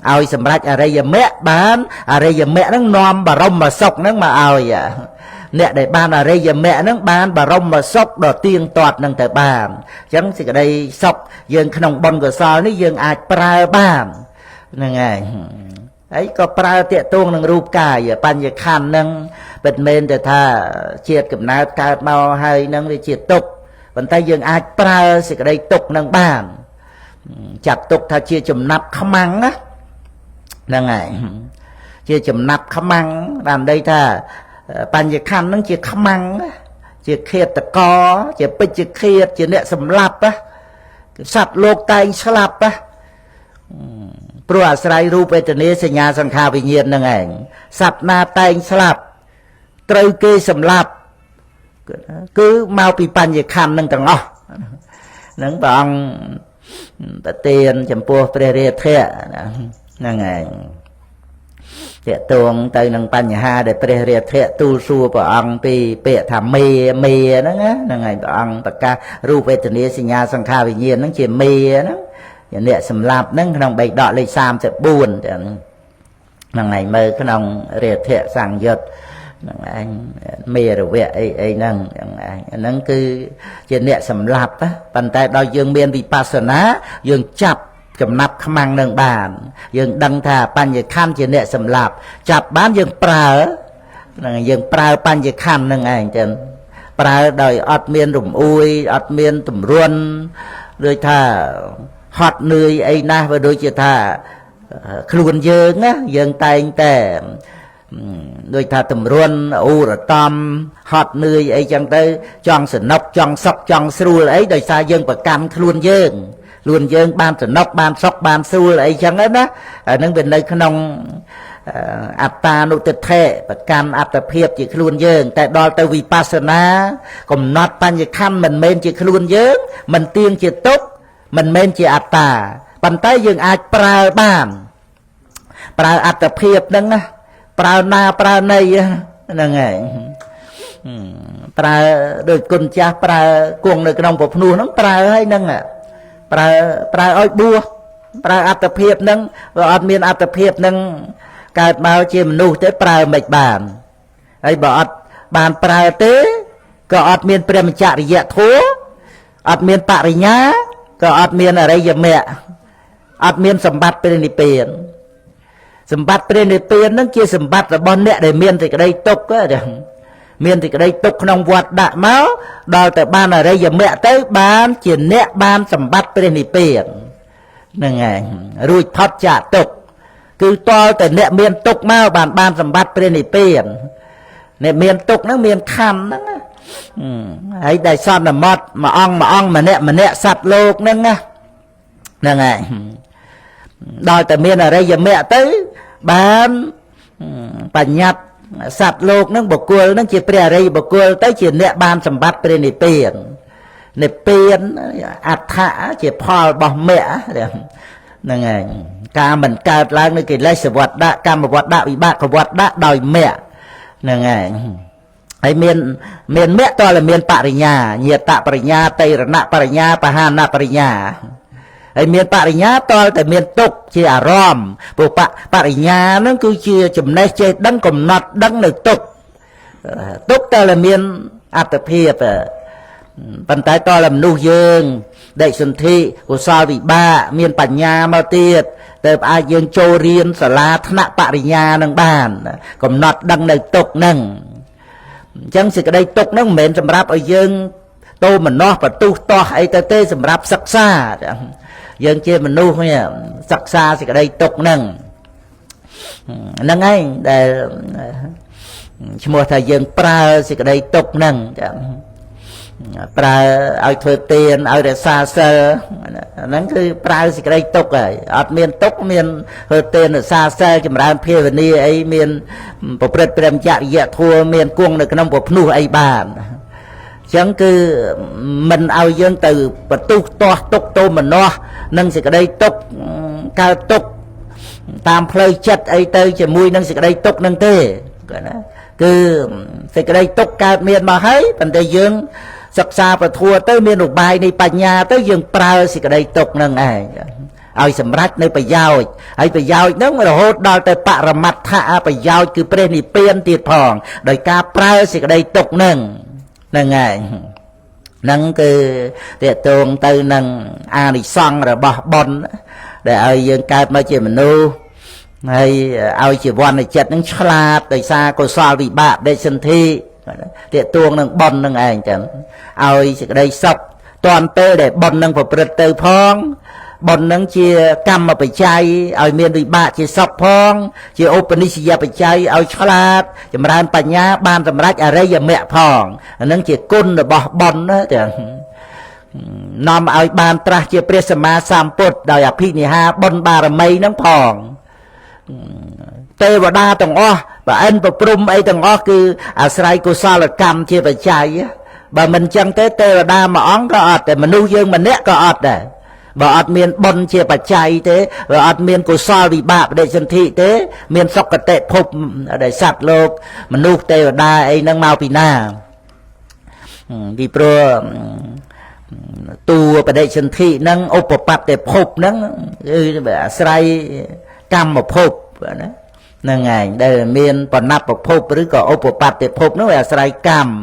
ឲ្យសម្រេចអរិយមគ្គបានអរិយមគ្គហ្នឹងនាំបរមសុខហ្នឹងមកឲ្យអ្នកដែលបានអរិយមគ្គហ្នឹងបានបរមសុខដ៏ទៀងទាត់ហ្នឹងទៅបានអញ្ចឹងសេចក្តីសុខយើងក្នុងបុណ្យកុសលនេះយើងអាចប្រើបានហ្នឹងហើយហើយក៏ប្រើតាកតួងនឹងរូបកាយបញ្ញខណ្ឌហ្នឹងពិតមែនតែថាជាតិកំណើតកើតមកហើយហ្នឹងវាជាទុក្ខប៉ុន្តែយើងអាចប្រើសេចក្តីទុក្ខហ្នឹងបានចាត់ទុកថាជាចំណាប់ខ្មាំងណាហ្នឹងហើយជាចំណាប់ខ្មាំងបានន័យថាបញ្ញខណ្ឌហ្នឹងជាខ្មាំងជាឃាតករជាពេជ្ជឃាតជាអ្នកសម្លាប់ណាសត្វលោកតែងស្លាប់ណាព្រោះអាស្រ័យរូបវេទនាសញ្ញាសង្ខារវិញ្ញាណហ្នឹងឯងសត្វណាតែងស្លាប់ត្រូវគេសម្លាប់គឺមកពីបញ្ញខណ្ឌហ្នឹងទាំងអស់ហ្នឹងព្រះអង្គប្រទានចំពោះព្រះរាធៈហ្នឹងឯងទាក់ទងទៅនឹងបញ្ហាដែលព្រះរាធៈទូលសួរព្រះអង្គពីពាក្យថាមេមេហ្នឹងណាហ្នឹងឯងព្រះអង្គប្រកាសរូបវេទនាសញ្ញាសង្ខារវិញ្ញាណហ្នឹងជាមេហ្នឹងជាអ្នកសម្លាប់ហ្នឹងក្នុងបៃដកលេខ34ទាំងហ្នឹងឯងមើលក្នុងរាធៈសង្យុត្តហ្នឹងឯងមេរវៈអីអីហ្នឹងហ្នឹងឯងហ្នឹងគឺជាអ្នកសម្លាប់ប៉ុន្តែដល់យើងមានវិបស្សនាយើងចាប់ចំណាប់ខ្មាំងនឹងបានយើងដឹងថាបញ្ញខណ្ឌជាអ្នកសម្លាប់ចាប់បានយើងប្រើហ្នឹងយើងប្រើបញ្ញខណ្ឌហ្នឹងឯងចឹងប្រើដោយអត់មានរំអួយអត់មានទម្រន់ដូចថាហត់នឿយអីណាស់បើដូចជាថាខ្លួនយើងណាយើងតែងតែដូចថាទម្រន់អ៊ូរតំហត់នឿយអីចឹងទៅចង់សនុកចង់សុខចង់ស្រួលអីដោយសារយើងប្រកាន់ខ្លួនយើងខ្លួនយើងបានសនុកបានសុខបានស្រួលអីចឹងណាអានឹងវានៅក្នុងអត្តានុទិដ្ឋិប្រកាន់អត្តភាពជាខ្លួនយើងតែដល់ទៅវិបស្សនាកំណត់បញ្ញខណ្ឌមិនមែនជាខ្លួនយើងមិនទៀងជាទុក្ខមិនមែនជាអត្តាប៉ុន្តែយើងអាចប្រើបានប្រើអត្តភាពហ្នឹងណាប្រើណាប្រើណីហ្នឹងឯងប្រើដូចគុណចាស់ប្រើគង់នៅក្នុងប្រភ្នោះហ្នឹងប្រើហើយហ្នឹងប្រើប្រើឲ្យបួសប្រើអត្តភាពហ្នឹងបើអត់មានអត្តភាពហ្នឹងកើតមកជាមនុស្សទេប្រើមិនបានហើយបើអត់បានប្រើទេក៏អត់មានព្រះមច្ចរិយធម៌អត់មានបរិញ្ញាក៏អត់មានអរិយមគ្គអត់មានសម្បត្តិព្រះនិព្វានសម្បត្តិព្រះនិព្វានហ្នឹងជាសម្បត្តិរបស់អ្នកដែលមានសេចក្តីទុក្ខមានសេចក្តីទុក្ខក្នុងវត្តដាក់មកដល់តែបានអរិយមគ្គទៅបានជាអ្នកបានសម្បត្តិព្រះនិព្វាន ហ្នឹងឯងរួចផុតចាកទុក្ខគឺតល់តែអ្នកមានទុក្ខមកបានបានសម្បត្តិព្រះនិព្វានអ្នកមានទុក្ខហ្នឹងមានខណ្ឌហ្នឹងហើយដែលសន្មត់មួយអង្គមួយអង្គម្នាក់ម្នាក់សត្វលោកហ្នឹងណាហ្នឹងហើយដល់តែមានអរិយមគ្គទៅបានបញ្ញត្តិសត្វលោកហ្នឹងបុគ្គលហ្នឹងជាព្រះអរិយបុគ្គលទៅជាអ្នកបានសម្បត្តិព្រះនិព្វាននិព្វានអដ្ឋៈជាផលរបស់មគ្គហ្នឹងហើយការមិនកើតឡើងនៅកិលេសវត្តៈកម្មវត្តៈវិបាកវត្តៈដោយមគ្គហ្នឹងហើយហើយមានមគ្គតើមានបរិញ្ញាញាតបរិញ្ញាតេរណបរិញ្ញាបហានបរិញ្ញាហើយមានបរិញ្ញាតើតែមានទុក្ខជាអារម្មណ៍ព្រោះបរិញ្ញាហ្នឹងគឺជាចំណេះចេះដឹងកំណត់ដឹងនៅទុក្ខទុក្ខតើមានអត្តភាពប៉ុន្តែតើមនុស្សយើងដេកសន្ធិកុសលវិបាកមានបញ្ញាមកទៀតទៅអាចយើងចូលរៀនសាលាថ្នាក់បរិញ្ញានឹងបានកំណត់ដឹងនៅទុក្ខហ្នឹងអញ្ចឹងសេចក្តីទុក្ខហ្នឹងមិនមែនសម្រាប់ឲ្យយើងតោមនោះបន្ទុះតោះអីទៅទេសម្រាប់សិក្សាយើងជាមនុស្សនេះសិក្សាសេចក្តីទុក្ខហ្នឹងហ្នឹងឯងដែលឈ្មោះថាយើងប្រើសេចក្តីទុក្ខហ្នឹងប្រើឲ្យធ្វើទានឲ្យរក្សាសិលហ្នឹងគឺប្រើសេចក្តីទុក្ខហើយអត់មានទុក្ខមានធ្វើទានរក្សាសិលចម្រើនភាវនាអីមានប្រព្រឹត្តព្រមចរិយធម៌មានគង់នៅក្នុងពភ្នោះអីបានអញ្ចឹងគឺមិនឲ្យយើងទៅបន្ទុះទាស់ទុក្ខទោមនស្សនិងសេចក្តីទុក្ខកើតទុក្ខតាមផ្លូវចិត្តអីទៅជាមួយនឹងសេចក្តីទុក្ខនឹងទេណាគឺសេចក្តីទុក្ខកើតមានមកហើយប៉ុន្តែយើងសិក្សាពធទៅមានឧបាយនៃបញ្ញាទៅយើងប្រើសេចក្តីទុក្ខនឹងឯងឲ្យសម្រេចនៅប្រយោជន៍ហើយប្រយោជន៍ហ្នឹងរហូតដល់ទៅបរមត្ថៈប្រយោជន៍គឺព្រះនិព្វានទៀតផងដោយការប្រើសេចក្តីទុក្ខហ្នឹងហ្នឹងឯងហ្នឹងគឺទាក់ទងទៅនឹងអានិសង្សរបស់បុណ្យដែលឲ្យយើងកើតមកជាមនុស្សហើយឲ្យជីវ័នចិត្តហ្នឹងឆ្លាតដោយសារកុសលវិបាកដេកសន្ធិទាក់ទងនឹងបុណ្យនឹងឯងចឹងឲ្យសេចក្តីសុខតាន់ពេលដែលបុណ្យនឹងប្រព្រឹត្តទៅផងបុណ្យនឹងជាកម្មបច្ច័យឲ្យមានវិបាកជាសុខផងជាឧបនិស្សយបច្ច័យឲ្យឆ្លាតចម្រើនបញ្ញាបានសម្រេចអរិយមគ្គផងអានឹងជាគុណរបស់បុណ្យណាចឹងនាំឲ្យបានត្រាស់ជាព្រះសម្មាសម្ពុទ្ធដោយអភិនិហាបុណ្យបារមីនឹងផងទេវតាទាំងអស់ប្រអិនប្រព្រំអីទាំងអស់គឺអាស្រ័យកុសលកម្មជាបច្ច័យបើមិនចឹងទេទេវតាមួយអង្គក៏អត់ដែរមនុស្សយើងម្នាក់ក៏អត់ដែរបើអត់មានបុណ្យជាបច្ច័យទេបើអត់មានកុសលវិបាកបដិសន្ធិទេមានសុគតិភពដែលសត្វលោកមនុស្សទេវតាអីហ្នឹងមកពីណាពីព្រោះតួបដិសន្ធិហ្នឹងឧបបត្តិភពហ្នឹងគឺអាស្រ័យកម្មភពណាហ្នឹងឯងដែលមានបណ្ណពភពឬក៏ឧបបត្តិភពហ្នឹងវាអាស្រ័យកម្ម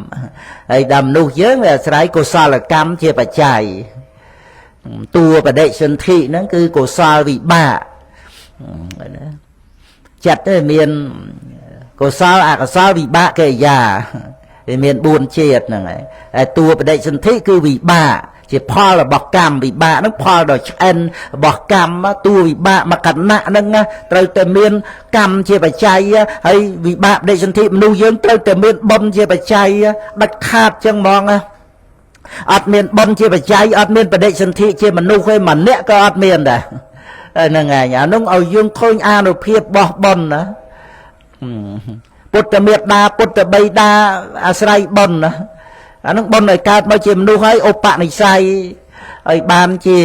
ហើយដល់មនុស្សយើងវាអាស្រ័យកុសលកម្មជាបច្ច័យតួបដិសន្ធិហ្នឹងគឺកុសលវិបាកណាចិត្តទេមានកុសលអកុសលវិបាកកិរិយាវាមាន4ជាតិហ្នឹងហើយហើយតួបដិសន្ធិគឺវិបាកជាផលរបស់កម្មវិបាកហ្នឹងផលដ៏ឆ្អិនរបស់កម្មតួវិបាកមកកណៈហ្នឹងត្រូវតែមានកម្មជាបច្ច័យហើយវិបាកបដិសន្ធិមនុស្សយើងត្រូវតែមានបុណ្យជាបច្ច័យដាច់ខាតចឹងហ្មងណាអត់មានបុណ្យជាបច្ច័យអត់មានបដិសន្ធិជាមនុស្សទេម្នាក់ក៏អត់មានដែរហ្នឹងឯងអានោះឲ្យយើងឃើញអានុភាពរបស់បុណ្យណាពុទ្ធមេត្តាពុទ្ធបិតាអាស្រ័យបុណ្យណាអានោះបុណ្យឲ្យកើតមកជាមនុស្សហើយឧបនិស្ស័យឲ្យបានជា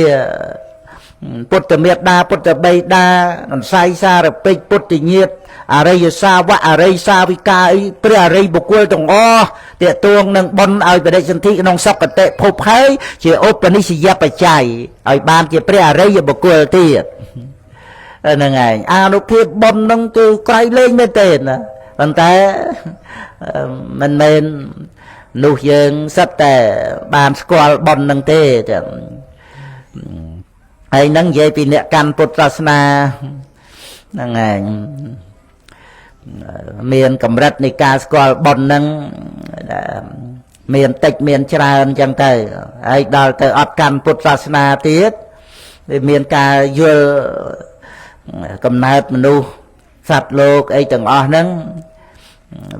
ពុទ្ធមេត្តាពុទ្ធបិតាអន្ស័យសារពេចពុទ្ធញាតអរិយសាវកអរិយសាវិកាអីព្រះអរិយបុគ្គលទាំងអស់ទាក់ទងនឹងបុណ្យឲ្យបដិសន្ធិក្នុងសុគតិភពហើយជាឧបនិស្សយបច្ច័យឲ្យបានជាព្រះអរិយបុគ្គលទៀតហ្នឹងឯងអានុភាពបុណ្យហ្នឹងគឺក្រៃលែងមែនទេណាប៉ុន្តែមិនមែននោះយើងសិតតែបានស្គាល់បុណ្យនឹងទេចឹងហើយនឹងនិយាយពីអ្នកកាន់ពុទ្ធសាសនាហ្នឹងឯងមានកម្រិតនៃការស្គាល់បុណ្យហ្នឹងមានតិចមានច្រើនចឹងទៅហើយដល់ទៅអត់កាន់ពុទ្ធសាសនាទៀត វាមានការយល់កំណើតមនុស្សសត្វលោកអីទាំងអស់ហ្នឹង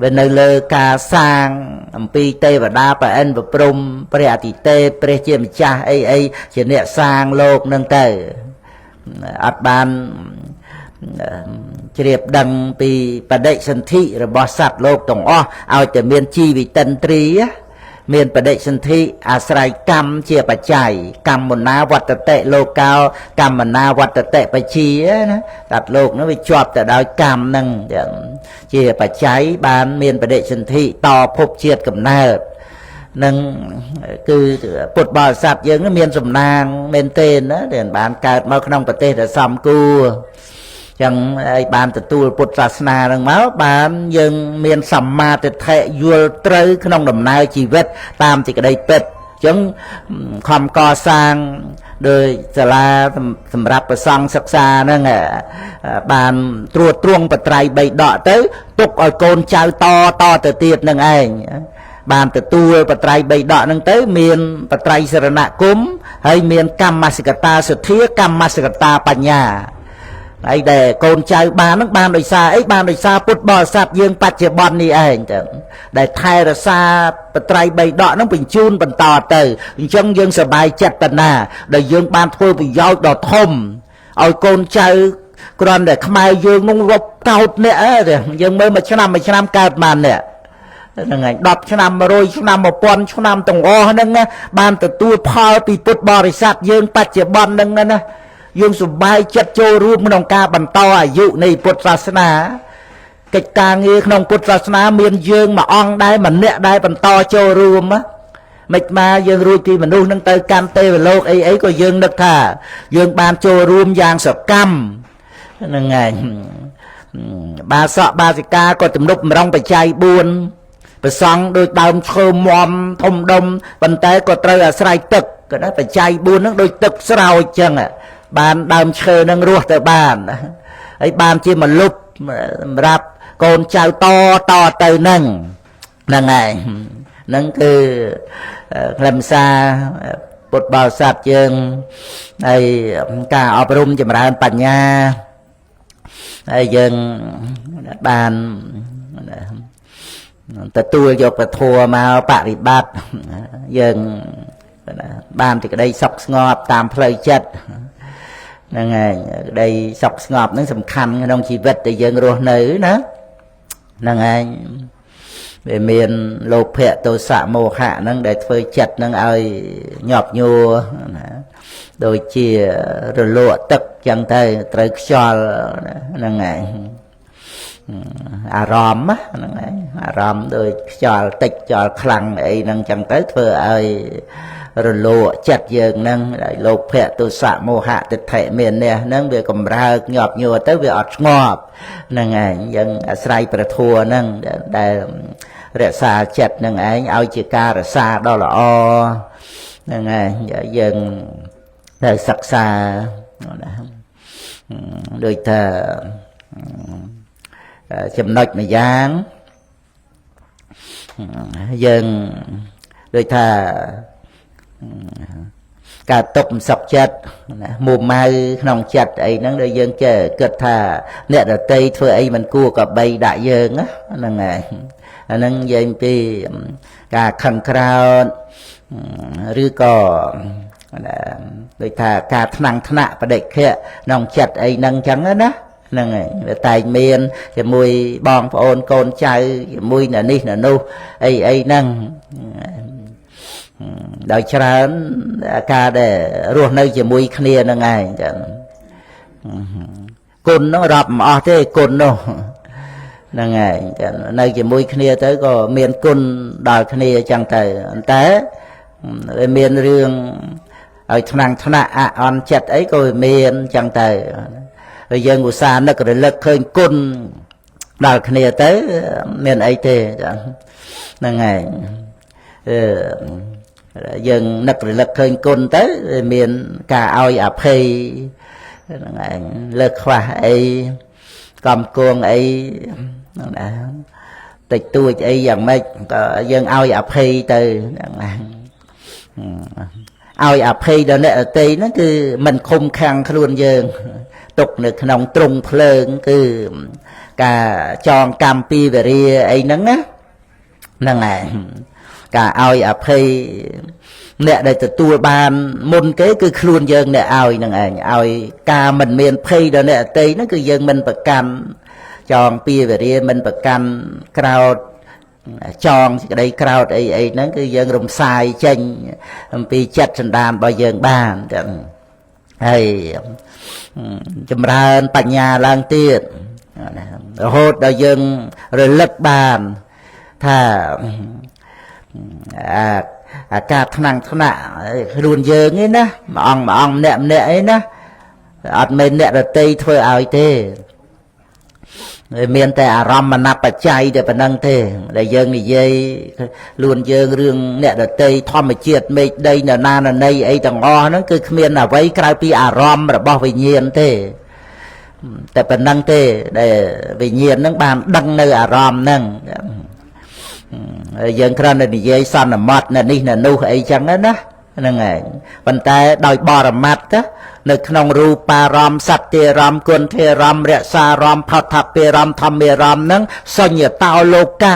វានៅលើការសាងអំពីទេវតាប្រអិនប្រព្រំព្រះអតិទេពព្រះជាម្ចាស់អីអីជាអ្នកសាងលោកហ្នឹងទៅអត់បានជ្រាបដឹងពីបដិសន្ធិរបស់សត្វលោកទាំងអស់ឲ្យតែមានជីវិតិន្ទ្រីមានបដិសន្ធិអាស្រ័យកម្មជាបច្ច័យកម្មណាវត្តតិលោកោកម្មណាវត្តតិបជាណាសត្វលោកនោះវាជាប់ទៅដោយកម្មហ្នឹងជាបច្ច័យបានមានបដិសន្ធិតភពជាតិកំណើតនឹងគឺពុទ្ធបរិស័ទយើងមានសំណាងមែនទេណាដែលបានកើតមកក្នុងប្រទេសដែលសំគួរចឹងហើយបានទទួលពុទ្ធសាសនានឹងមកបានយើងមានសម្មាទិដ្ឋិយល់ត្រូវក្នុងដំណើរជីវិតតាមសេចក្តីពិតចឹងខំកសាងដោយសាលាសម្រាប់ប្រសង់សិក្សាហ្នឹងបានត្រួតត្រងបត្រៃបីដកទៅទុកឲ្យកូនចៅតតទៅទៀតនឹងឯងបានទទួលបត្រៃបីដកហ្នឹងទៅមានបត្រៃសរណគមហើយមានកម្មសកតាសទ្ធាកម្មសកតាបញ្ញាហើយដែលកូនចៅបានហ្នឹងបានដោយសារអីបានដោយសារពុទ្ធបរិស័ទយើងបច្ចុប្បន្ននេះឯងទៅដែលថែរក្សាបត្រៃបីដកហ្នឹងបញ្ជូនបន្តទៅអញ្ចឹងយើងសប្បាយចិត្តប៉ុណ្ណាដែលយើងបានធ្វើប្រយោជន៍ដ៏ធំឲ្យកូនចៅគ្រាន់តែខ្មែរយើងនោះរាប់កោតអ្នកយើងមើលមួយឆ្នាំមួយឆ្នាំកើតបានអ្នកហ្នឹងហើយ10ឆ្នាំ100ឆ្នាំ1000ឆ្នាំទាំងអស់ហ្នឹងណាបានទទួលផលពីពុទ្ធបរិស័ទយើងបច្ចុប្បន្នហ្នឹងណាយើងសប្បាយចិត្តចូលរួមក្នុងការបន្តអាយុនៃពុទ្ធសាសនាកិច្ចការងារក្នុងពុទ្ធសាសនាមានយើងមួយអង្គដែរម្នាក់ដែរបន្តចូលរួមមិនមកយើងរួចពីមនុស្សនឹងទៅកាន់ទេវលោកអីអីក៏យើងនឹកថាយើងបានចូលរួមយ៉ាងសកម្មហ្នឹងហើយបាសកបាសិកាក៏ទំនប់ម្រងបច្ច័យ4ប្រសង់ដោយដើមឈើមធំដុំប៉ុន្តែក៏ត្រូវអាស្រ័យទឹកក៏ណាបច្ច័យ4ហ្នឹងដូចទឹកស្រោចចឹងបានដើមឈើនឹងរស់ទៅបានហើយបានជាមលុបសម្រាប់កូនចៅតតទៅហ្នឹងហ្នឹងហើយហ្នឹងគឺខ្លឹមសារពុទ្ធបរិស័ទយើងហើយការអប់រំចម្រើនបញ្ញាហើយយើងបានទទួលយកពធមកបរិបត្តិយើងបានសេចក្តីសុខស្ងប់តាមផ្លូវចិត្តហ្នឹងហើយក្តីសុខស្ងប់ហ្នឹងសំខាន់ក្នុងជីវិតដែលយើងរស់នៅណាហ្នឹងហើយវាមានលោភៈទោសៈមោហៈហ្នឹងដែលធ្វើចិត្តហ្នឹងឲ្យញាប់ញួរណាដូចជារលកទឹកចឹងទៅត្រូវខ្យល់ហ្នឹងហើយអារម្មណ៍ហ្នឹងហើយអារម្មណ៍ដូចខ្យល់តិចខ្យល់ខ្លាំងអីហ្នឹងចឹងទៅធ្វើឲ្យរលកចិត្តយើងហ្នឹងលោភៈទោសៈមោហៈទិដ្ឋិមាននេះហ្នឹងវាកម្រើកញាប់ញួរទៅវាអត់ស្ងប់ហ្នឹងឯងយើងអាស្រ័យព្រះធម៌ហ្នឹងដែលរក្សាចិត្តហ្នឹងឯងឲ្យជាការរក្សាដ៏ល្អហ្នឹងឯងយើងត្រូវសិក្សាណាដូចថាចំណុចម្យ៉ាងយើងដូចថាការຕົកមិនសុខចិត្តណាមួម៉ៅក្នុងចិត្តអីហ្នឹងដូចយើងចេះគិតថាអ្នកដទៃធ្វើអីមិនគួរក៏បីដាក់យើងហ្នឹងហើយអាហ្នឹងនិយាយពីការខឹងក្រោធឬក៏ដូចថាការថ្នាំងថ្នាក់បដិខៈក្នុងចិត្តអីហ្នឹងចឹងណាហ្នឹងហើយវាតែងមានជាមួយបងប្អូនកូនចៅជាមួយនៅនេះនៅនោះអីអីហ្នឹងដោយច្រើនការដែលរស់នៅជាមួយគ្នាហ្នឹងឯងចឹងគុណនោះរាប់មិនអស់ទេគុណនោះហ្នឹងឯងចឹងនៅជាមួយគ្នាទៅក៏មានគុណដល់គ្នាចឹងទៅតែវាមានរឿងឲ្យថ្នាំងថ្នាក់អអន់ចិត្តអីក៏វាមានចឹងទៅហើយយើងឧស្សាហ៍នឹករលឹកឃើញគុណដល់គ្នាទៅមានអីទេចឹងហ្នឹងឯងយើងនឹករលឹកឃើញគុណទៅមានការឲ្យអភ័យហ្នឹងឯងលើកខ្វះអីកំគងអីហ្នឹងណាតិចតួចអីយ៉ាងម៉េចក៏យើងឲ្យអភ័យទៅហ្នឹងឯង ឲ្យអភ័យដល់អ្នកដទៃហ្នឹងគឺមិនឃុំខាំងខ្លួនយើងទុកនៅក្នុងទ្រុងភ្លើងគឺការចងកម្មពីវរាអីហ្នឹងណាហ្នឹងឯងការឲ្យអភ័យអ្នកដែលទទួលបានមុនគេគឺខ្លួនយើងអ្នកឲ្យហ្នឹងឯងឲ្យការមិនមានភ័យដល់អ្នកដទៃហ្នឹងគឺយើងមិនប្រកាន់ចងពីវរាមិនប្រកាន់ក្រោតចងសេចក្តីក្រោតអីអីហ្នឹងគឺយើងរំសាយចេញអំពីចិត្តសន្តានរបស់យើងបានចឹងហើយចម្រើនបញ្ញាឡើងទៀតរហូតដល់យើងរលឹកបានថាអាការថ្នាំងថ្នាក់ខ្លួនយើងឯណាមួយអង្គមួយអង្គម្នាក់ម្នាក់ឯណាអត់មែនអ្នកដទៃធ្វើឲ្យទេមានតែអារម្មណ៍បច្ច័យតែប៉ុណ្្នឹងទេដែលយើងនិយាយខ្លួនយើងរឿងអ្នកដទៃធម្មជាតិមេឃដីនរណានណីអីទាំងអស់ហ្នឹងគឺគ្មានអ្វីក្រៅពីអារម្មណ៍របស់វិញ្ញាណទេតែប៉ុណ្្នឹងទេដែលវិញ្ញាណហ្នឹងបានដឹងនៅអារម្មណ៍ហ្នឹងយើងគ្រាន់តែនិយាយសន្មត់នៅនេះនៅនោះអីចឹងណាហ្នឹងឯងប៉ុន្តែដោយបរមត្តនៅក្នុងរូបារម្មណ៍សត្យារម្មណ៍គុណធារម្មណ៍រសារម្មណ៍ផោដ្ឋពារម្មណ៍ធម្មារម្មណ៍ហ្នឹងសញ្ញតោលោកੰ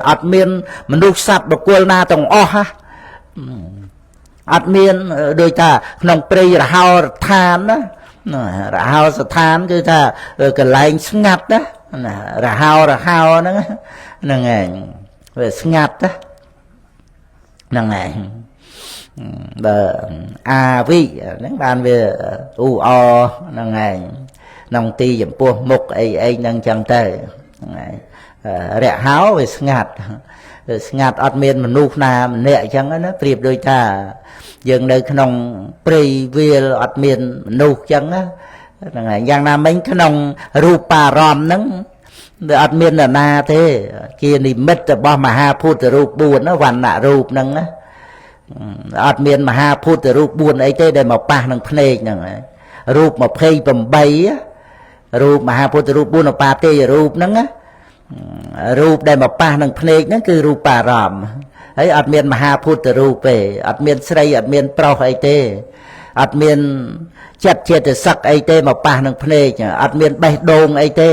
អត់មានមនុស្សសត្វបុគ្គលណាទាំងអស់អត់មានដូចថាក្នុងព្រៃរហោឋានណារហោស្ថានគឺថាកន្លែងស្ងាត់ណារហោរហោហ្នឹងហ្នឹងឯងវាស្ងាត់ណាហ្នឹងឯងបើអាវិហ្នឹងបានវាអ៊ូអហ្នឹងឯងក្នុងទីចំពោះមុខអីអីហ្នឹងចឹងទៅហ្នឹងឯងរហោវាស្ងាត់ស្ងាត់អត់មានមនុស្សណាម្នាក់ចឹងណាប្រៀបដូចថាយើងនៅក្នុងព្រៃវាលអត់មានមនុស្សចឹងណាហ្នឹងឯងយ៉ាងណាមិញក្នុងរូបារម្មណ៍ហ្នឹងវាអត់មាននរណាទេជានិមិត្តរបស់មហាភូតរូប4ណាវណ្ណៈរូបហ្នឹងណាអត់មានមហាភូតរូប4អីទេដែលមកប៉ះនឹងភ្នែកហ្នឹងរូប28រូបមហាភូតរូប4ឧបាទេយរូបហ្នឹងណារូបដែលមកប៉ះនឹងភ្នែកហ្នឹងគឺរូបារម្មណ៍ហើយអត់មានមហាភូតរូបទេអត់មានស្រីអត់មានប្រុសអីទេអត់មានចិត្តចេតសិកអីទេមកប៉ះនឹងភ្នែកអត់មានបេះដូងអីទេ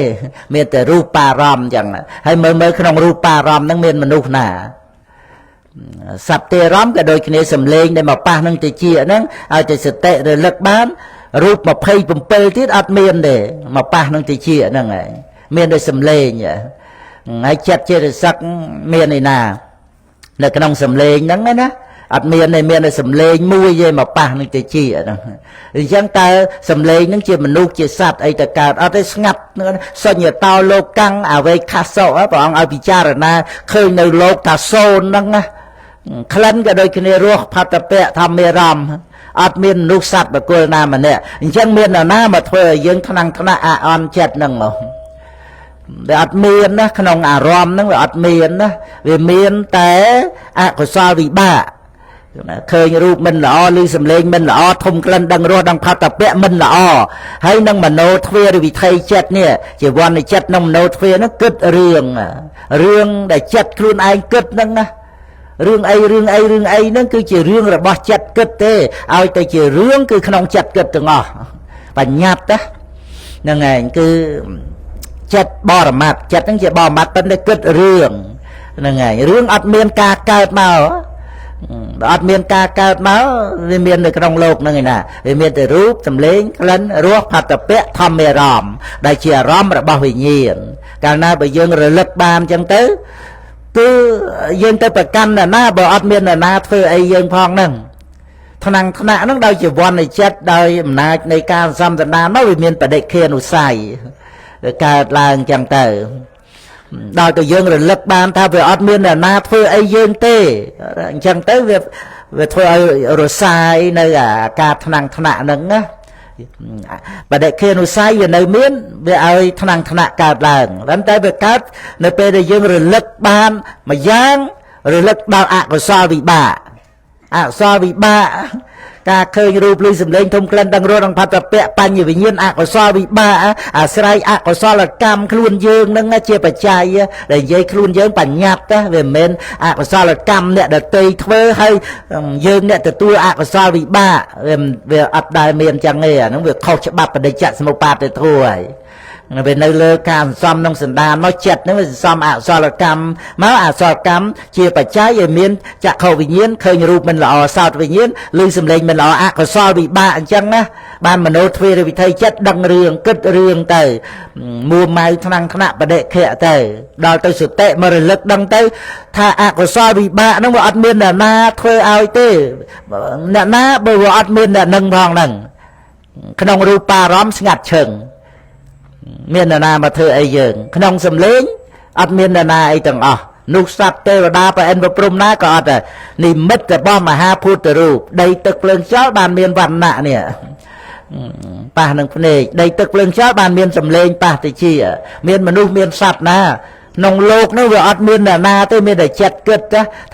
មានតែរូបារម្មណ៍ចឹងហើយមើលមើលក្នុងរូបារម្មណ៍ហ្នឹងមានមនុស្សណាសត្វទេរម្មណ៍ក៏ដូចគ្នាសំលេងដែលមកប៉ះនឹងតិចហ្នឹងឲ្យតែសតិរលឹកបានរូប27ទៀតអត់មានទេមកប៉ះនឹងតិចហ្នឹងឯងមានតែសំលេងហើយចិត្តចេតសិកមានឯណានៅក្នុងសំលេងហ្នឹងណាអត់មានទេមានតែសំលេងមួយទេមកប៉ះនឹងតិចហ្នឹងអញ្ចឹងតើសំលេងហ្នឹងជាមនុស្សជាសត្វអីទៅកើតអត់ទេស្ងាត់សញ្ញតោលោកੰអវេខសោព្រះអង្គឲ្យពិចារណាឃើញនៅលោកថាសូន្យហ្នឹងណាក្លិនក៏ដូចគ្នារសផតពៈធម្មារម្មណ៍អត់មានមនុស្សសត្វបុគ្គលណាម្នាក់អញ្ចឹងមាននរណាមកធ្វើឲ្យយើងថ្នាំងថ្នាក់អាអន់ចិត្តហ្នឹងមកវាអត់មានណាក្នុងអារម្មណ៍ហ្នឹងវាអត់មានណាវាមានតែអកុសលវិបាកឃើញរូបមិនល្អឬសំឡេងមិនល្អធំក្លិនដឹងរសដឹងផតពៈមិនល្អហើយនឹងមโนទ្វារវិថីចិត្តនេះជាវណ្ណចិត្តក្នុងមโนទ្វារហ្នឹងគិតរឿងរឿងដែលចិត្តខ្លួនឯងគិតហ្នឹងណារឿងអីរឿងអីរឿងអីហ្នឹងគឺជារឿងរបស់ចិត្តគិតទេឲ្យតែជារឿងគឺក្នុងចិត្តគិតទាំងអស់បញ្ញត្តិហ្នឹងឯងគឺចិត្តបរមត្តចិត្តហ្នឹងជាបរមត្តប៉ុន្តែគិតរឿងហ្នឹងឯងរឿងអត់មានការកើតមកបើអត់មានការកើតមកវាមាននៅក្នុងលោកហ្នឹងឯណាវាមានតែរូបសម្លេងក្លិនរសផតពៈធម្មារម្មណ៍ដែលជាអារម្មណ៍របស់វិញ្ញាណកាលណាបើយើងរលឹកបានអញ្ចឹងទៅគឺយើងទៅប្រកាន់នរណាបើអត់មាននរណាធ្វើអីយើងផងហ្នឹងថ្នាំងថ្នាក់ហ្នឹងដោយជាវណ្ណចិត្តដោយអំណាចនៃការសំសន្តានមកវាមានបដិខានុស័យកើតឡើងអញ្ចឹងទៅដល់ទៅយើងរលឹកបានថាវាអត់មាននរណាធ្វើអីយើងទេអញ្ចឹងទៅវាធ្វើឲ្យរសាយនៅអាការថ្នាំងថ្នាក់ហ្នឹងណាបដិខានុស័យវានៅមានវាឲ្យថ្នាំងថ្នាក់កើតឡើងប៉ុន្តែវាកើតនៅពេលដែលយើងរលឹកបានមួយយ៉ាងរលឹកដល់អកុសលវិបាកអកុសលវិបាក ការឃើញរូបឬសម្លេងធំក្លិនដឹងរសដឹងផតពៈបញ្ញវិញ្ញាណអកុសលវិបាកអាស្រ័យអកុសលកម្មខ្លួនយើងនឹងជាបច្ច័យដែលនិយាយខ្លួនយើងបញ្ញត្តិវាមិនមែនអកុសលកម្មអ្នកដទៃធ្វើហើយយើងអ្នកទទួលអកុសលវិបាកវាអត់ដែលមានចឹងទេអាហ្នឹងវាខុសច្បាប់បដិច្ចសមុបាទធម៌ហើយវានៅលើការសន្សំក្នុងសន្តានមកចិត្តហ្នឹងវាសន្សំអកុសលកម្មមកអកុសលកម្មជាបច្ច័យឲ្យមានចក្ខុវិញ្ញាណឃើញរូបមិនល្អសោតវិញ្ញាណឮសំឡេងមិនល្អអកុសលវិបាកអញ្ចឹងណាបានមโนទ្វេរវិថីចិត្តដឹងរឿងគិតរឿងទៅមួម៉ៅថ្នាំងថ្នាក់បដិខៈទៅដល់ទៅសតិមករលឹកដឹងទៅថាអកុសលវិបាកហ្នឹងវាអត់មានអ្នកណាធ្វើឲ្យទេអ្នកណាបើវាអត់មានអ្នកនឹងផងហ្នឹងក្នុងរូបារម្មណ៍ស្ងាត់ឈឹងមានអ្នកណាមកធ្វើអីយើងក្នុងសំឡេងអត់មានអ្នកណាអីទាំងអស់នោះសត្វទេវតាប្រអិនប្រព្រំណាក៏អត់ដែរនិមិត្តរបស់មហាភូតរូបដីទឹកភ្លើងខ្យល់បានមានវណ្ណៈនេះប៉ះនឹងភ្នែកដីទឹកភ្លើងខ្យល់បានមានសំឡេងប៉ះតិចមានមនុស្សមានសត្វណាក្នុងលោកនោះវាអត់មានអ្នកណាទេមានតែចិត្តគិត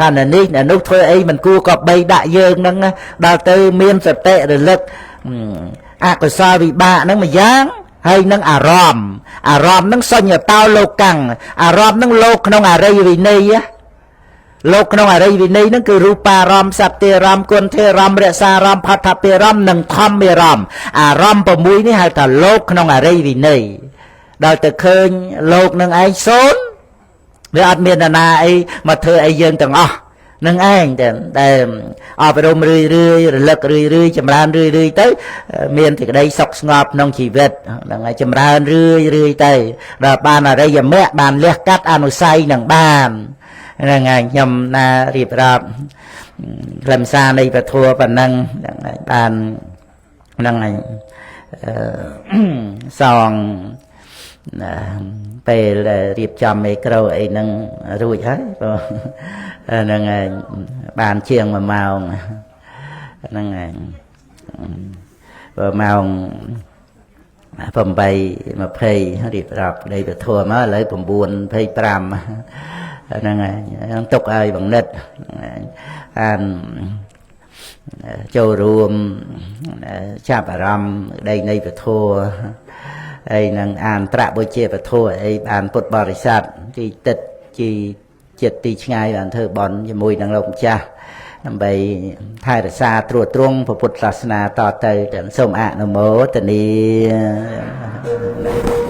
ថាអ្នកនេះអ្នកនោះធ្វើអីមិនគួរក៏បីដាក់យើងហ្នឹងដល់ទៅមានសតិរលឹកអកុសលវិបាកហ្នឹងមួយយ៉ាងហើយនឹងអារម្មណ៍អារម្មណ៍នឹងសញ្ញតោលោកੰអារម្មណ៍នឹងលោកក្នុងអរិយវិន័យលោកក្នុងអរិយវិន័យនឹងគឺរូបារម្មណ៍សត្យារម្មណ៍គុណធារម្មណ៍រសារម្មណ៍ផដ្ឋភិរម្មណ៍និងធម្មារម្មណ៍អារម្មណ៍6នេះហៅថាលោកក្នុងអរិយវិន័យដល់ទៅឃើញលោកនឹងឯងសូន្យវាអត់មានណាអីមកធ្វើអីយើងទាំងអស់នឹងឯងតែអប់រំរឿយរឿយរលឹករឿយរឿយចម្រើនរឿយរឿយទៅមានសេចក្តីសុខស្ងប់ក្នុងជីវិតហ្នឹងហើយចម្រើនរឿយរឿយទៅដល់បានអរិយមគ្គបានលះកាត់អនុស័យនឹងបានហ្នឹងហើយខ្ញុំណារៀបរាប់ខ្លឹមសារនៃពធប៉ុណ្ណឹងហ្នឹងហើយបានហ្នឹងហើយសងពេលរៀបចំមីក្រូអីហ្នឹងរួចហើយបងហ្នឹងហើយបានជាង1ម៉ោងហ្នឹងហើយបើម៉ោង8:20រៀបរាប់ដីពធមកឥឡូវ9:25ហ្នឹងហើយទុកឲ្យបង្និតអានចូលរួមចាប់អារម្មណ៍ដីនៃពធហើយនឹងអានត្របុជាពធអីបានពុទ្ធបរិស័ទទីទឹកជីចិត្តទីឆ្ងាយបានធ្វើបន់ជាមួយនឹងលោកម្ចាស់ដើម្បីថែរក្សាត្រួតត្រងពុទ្ធសាសនាតទៅសូមអនុមោទនា។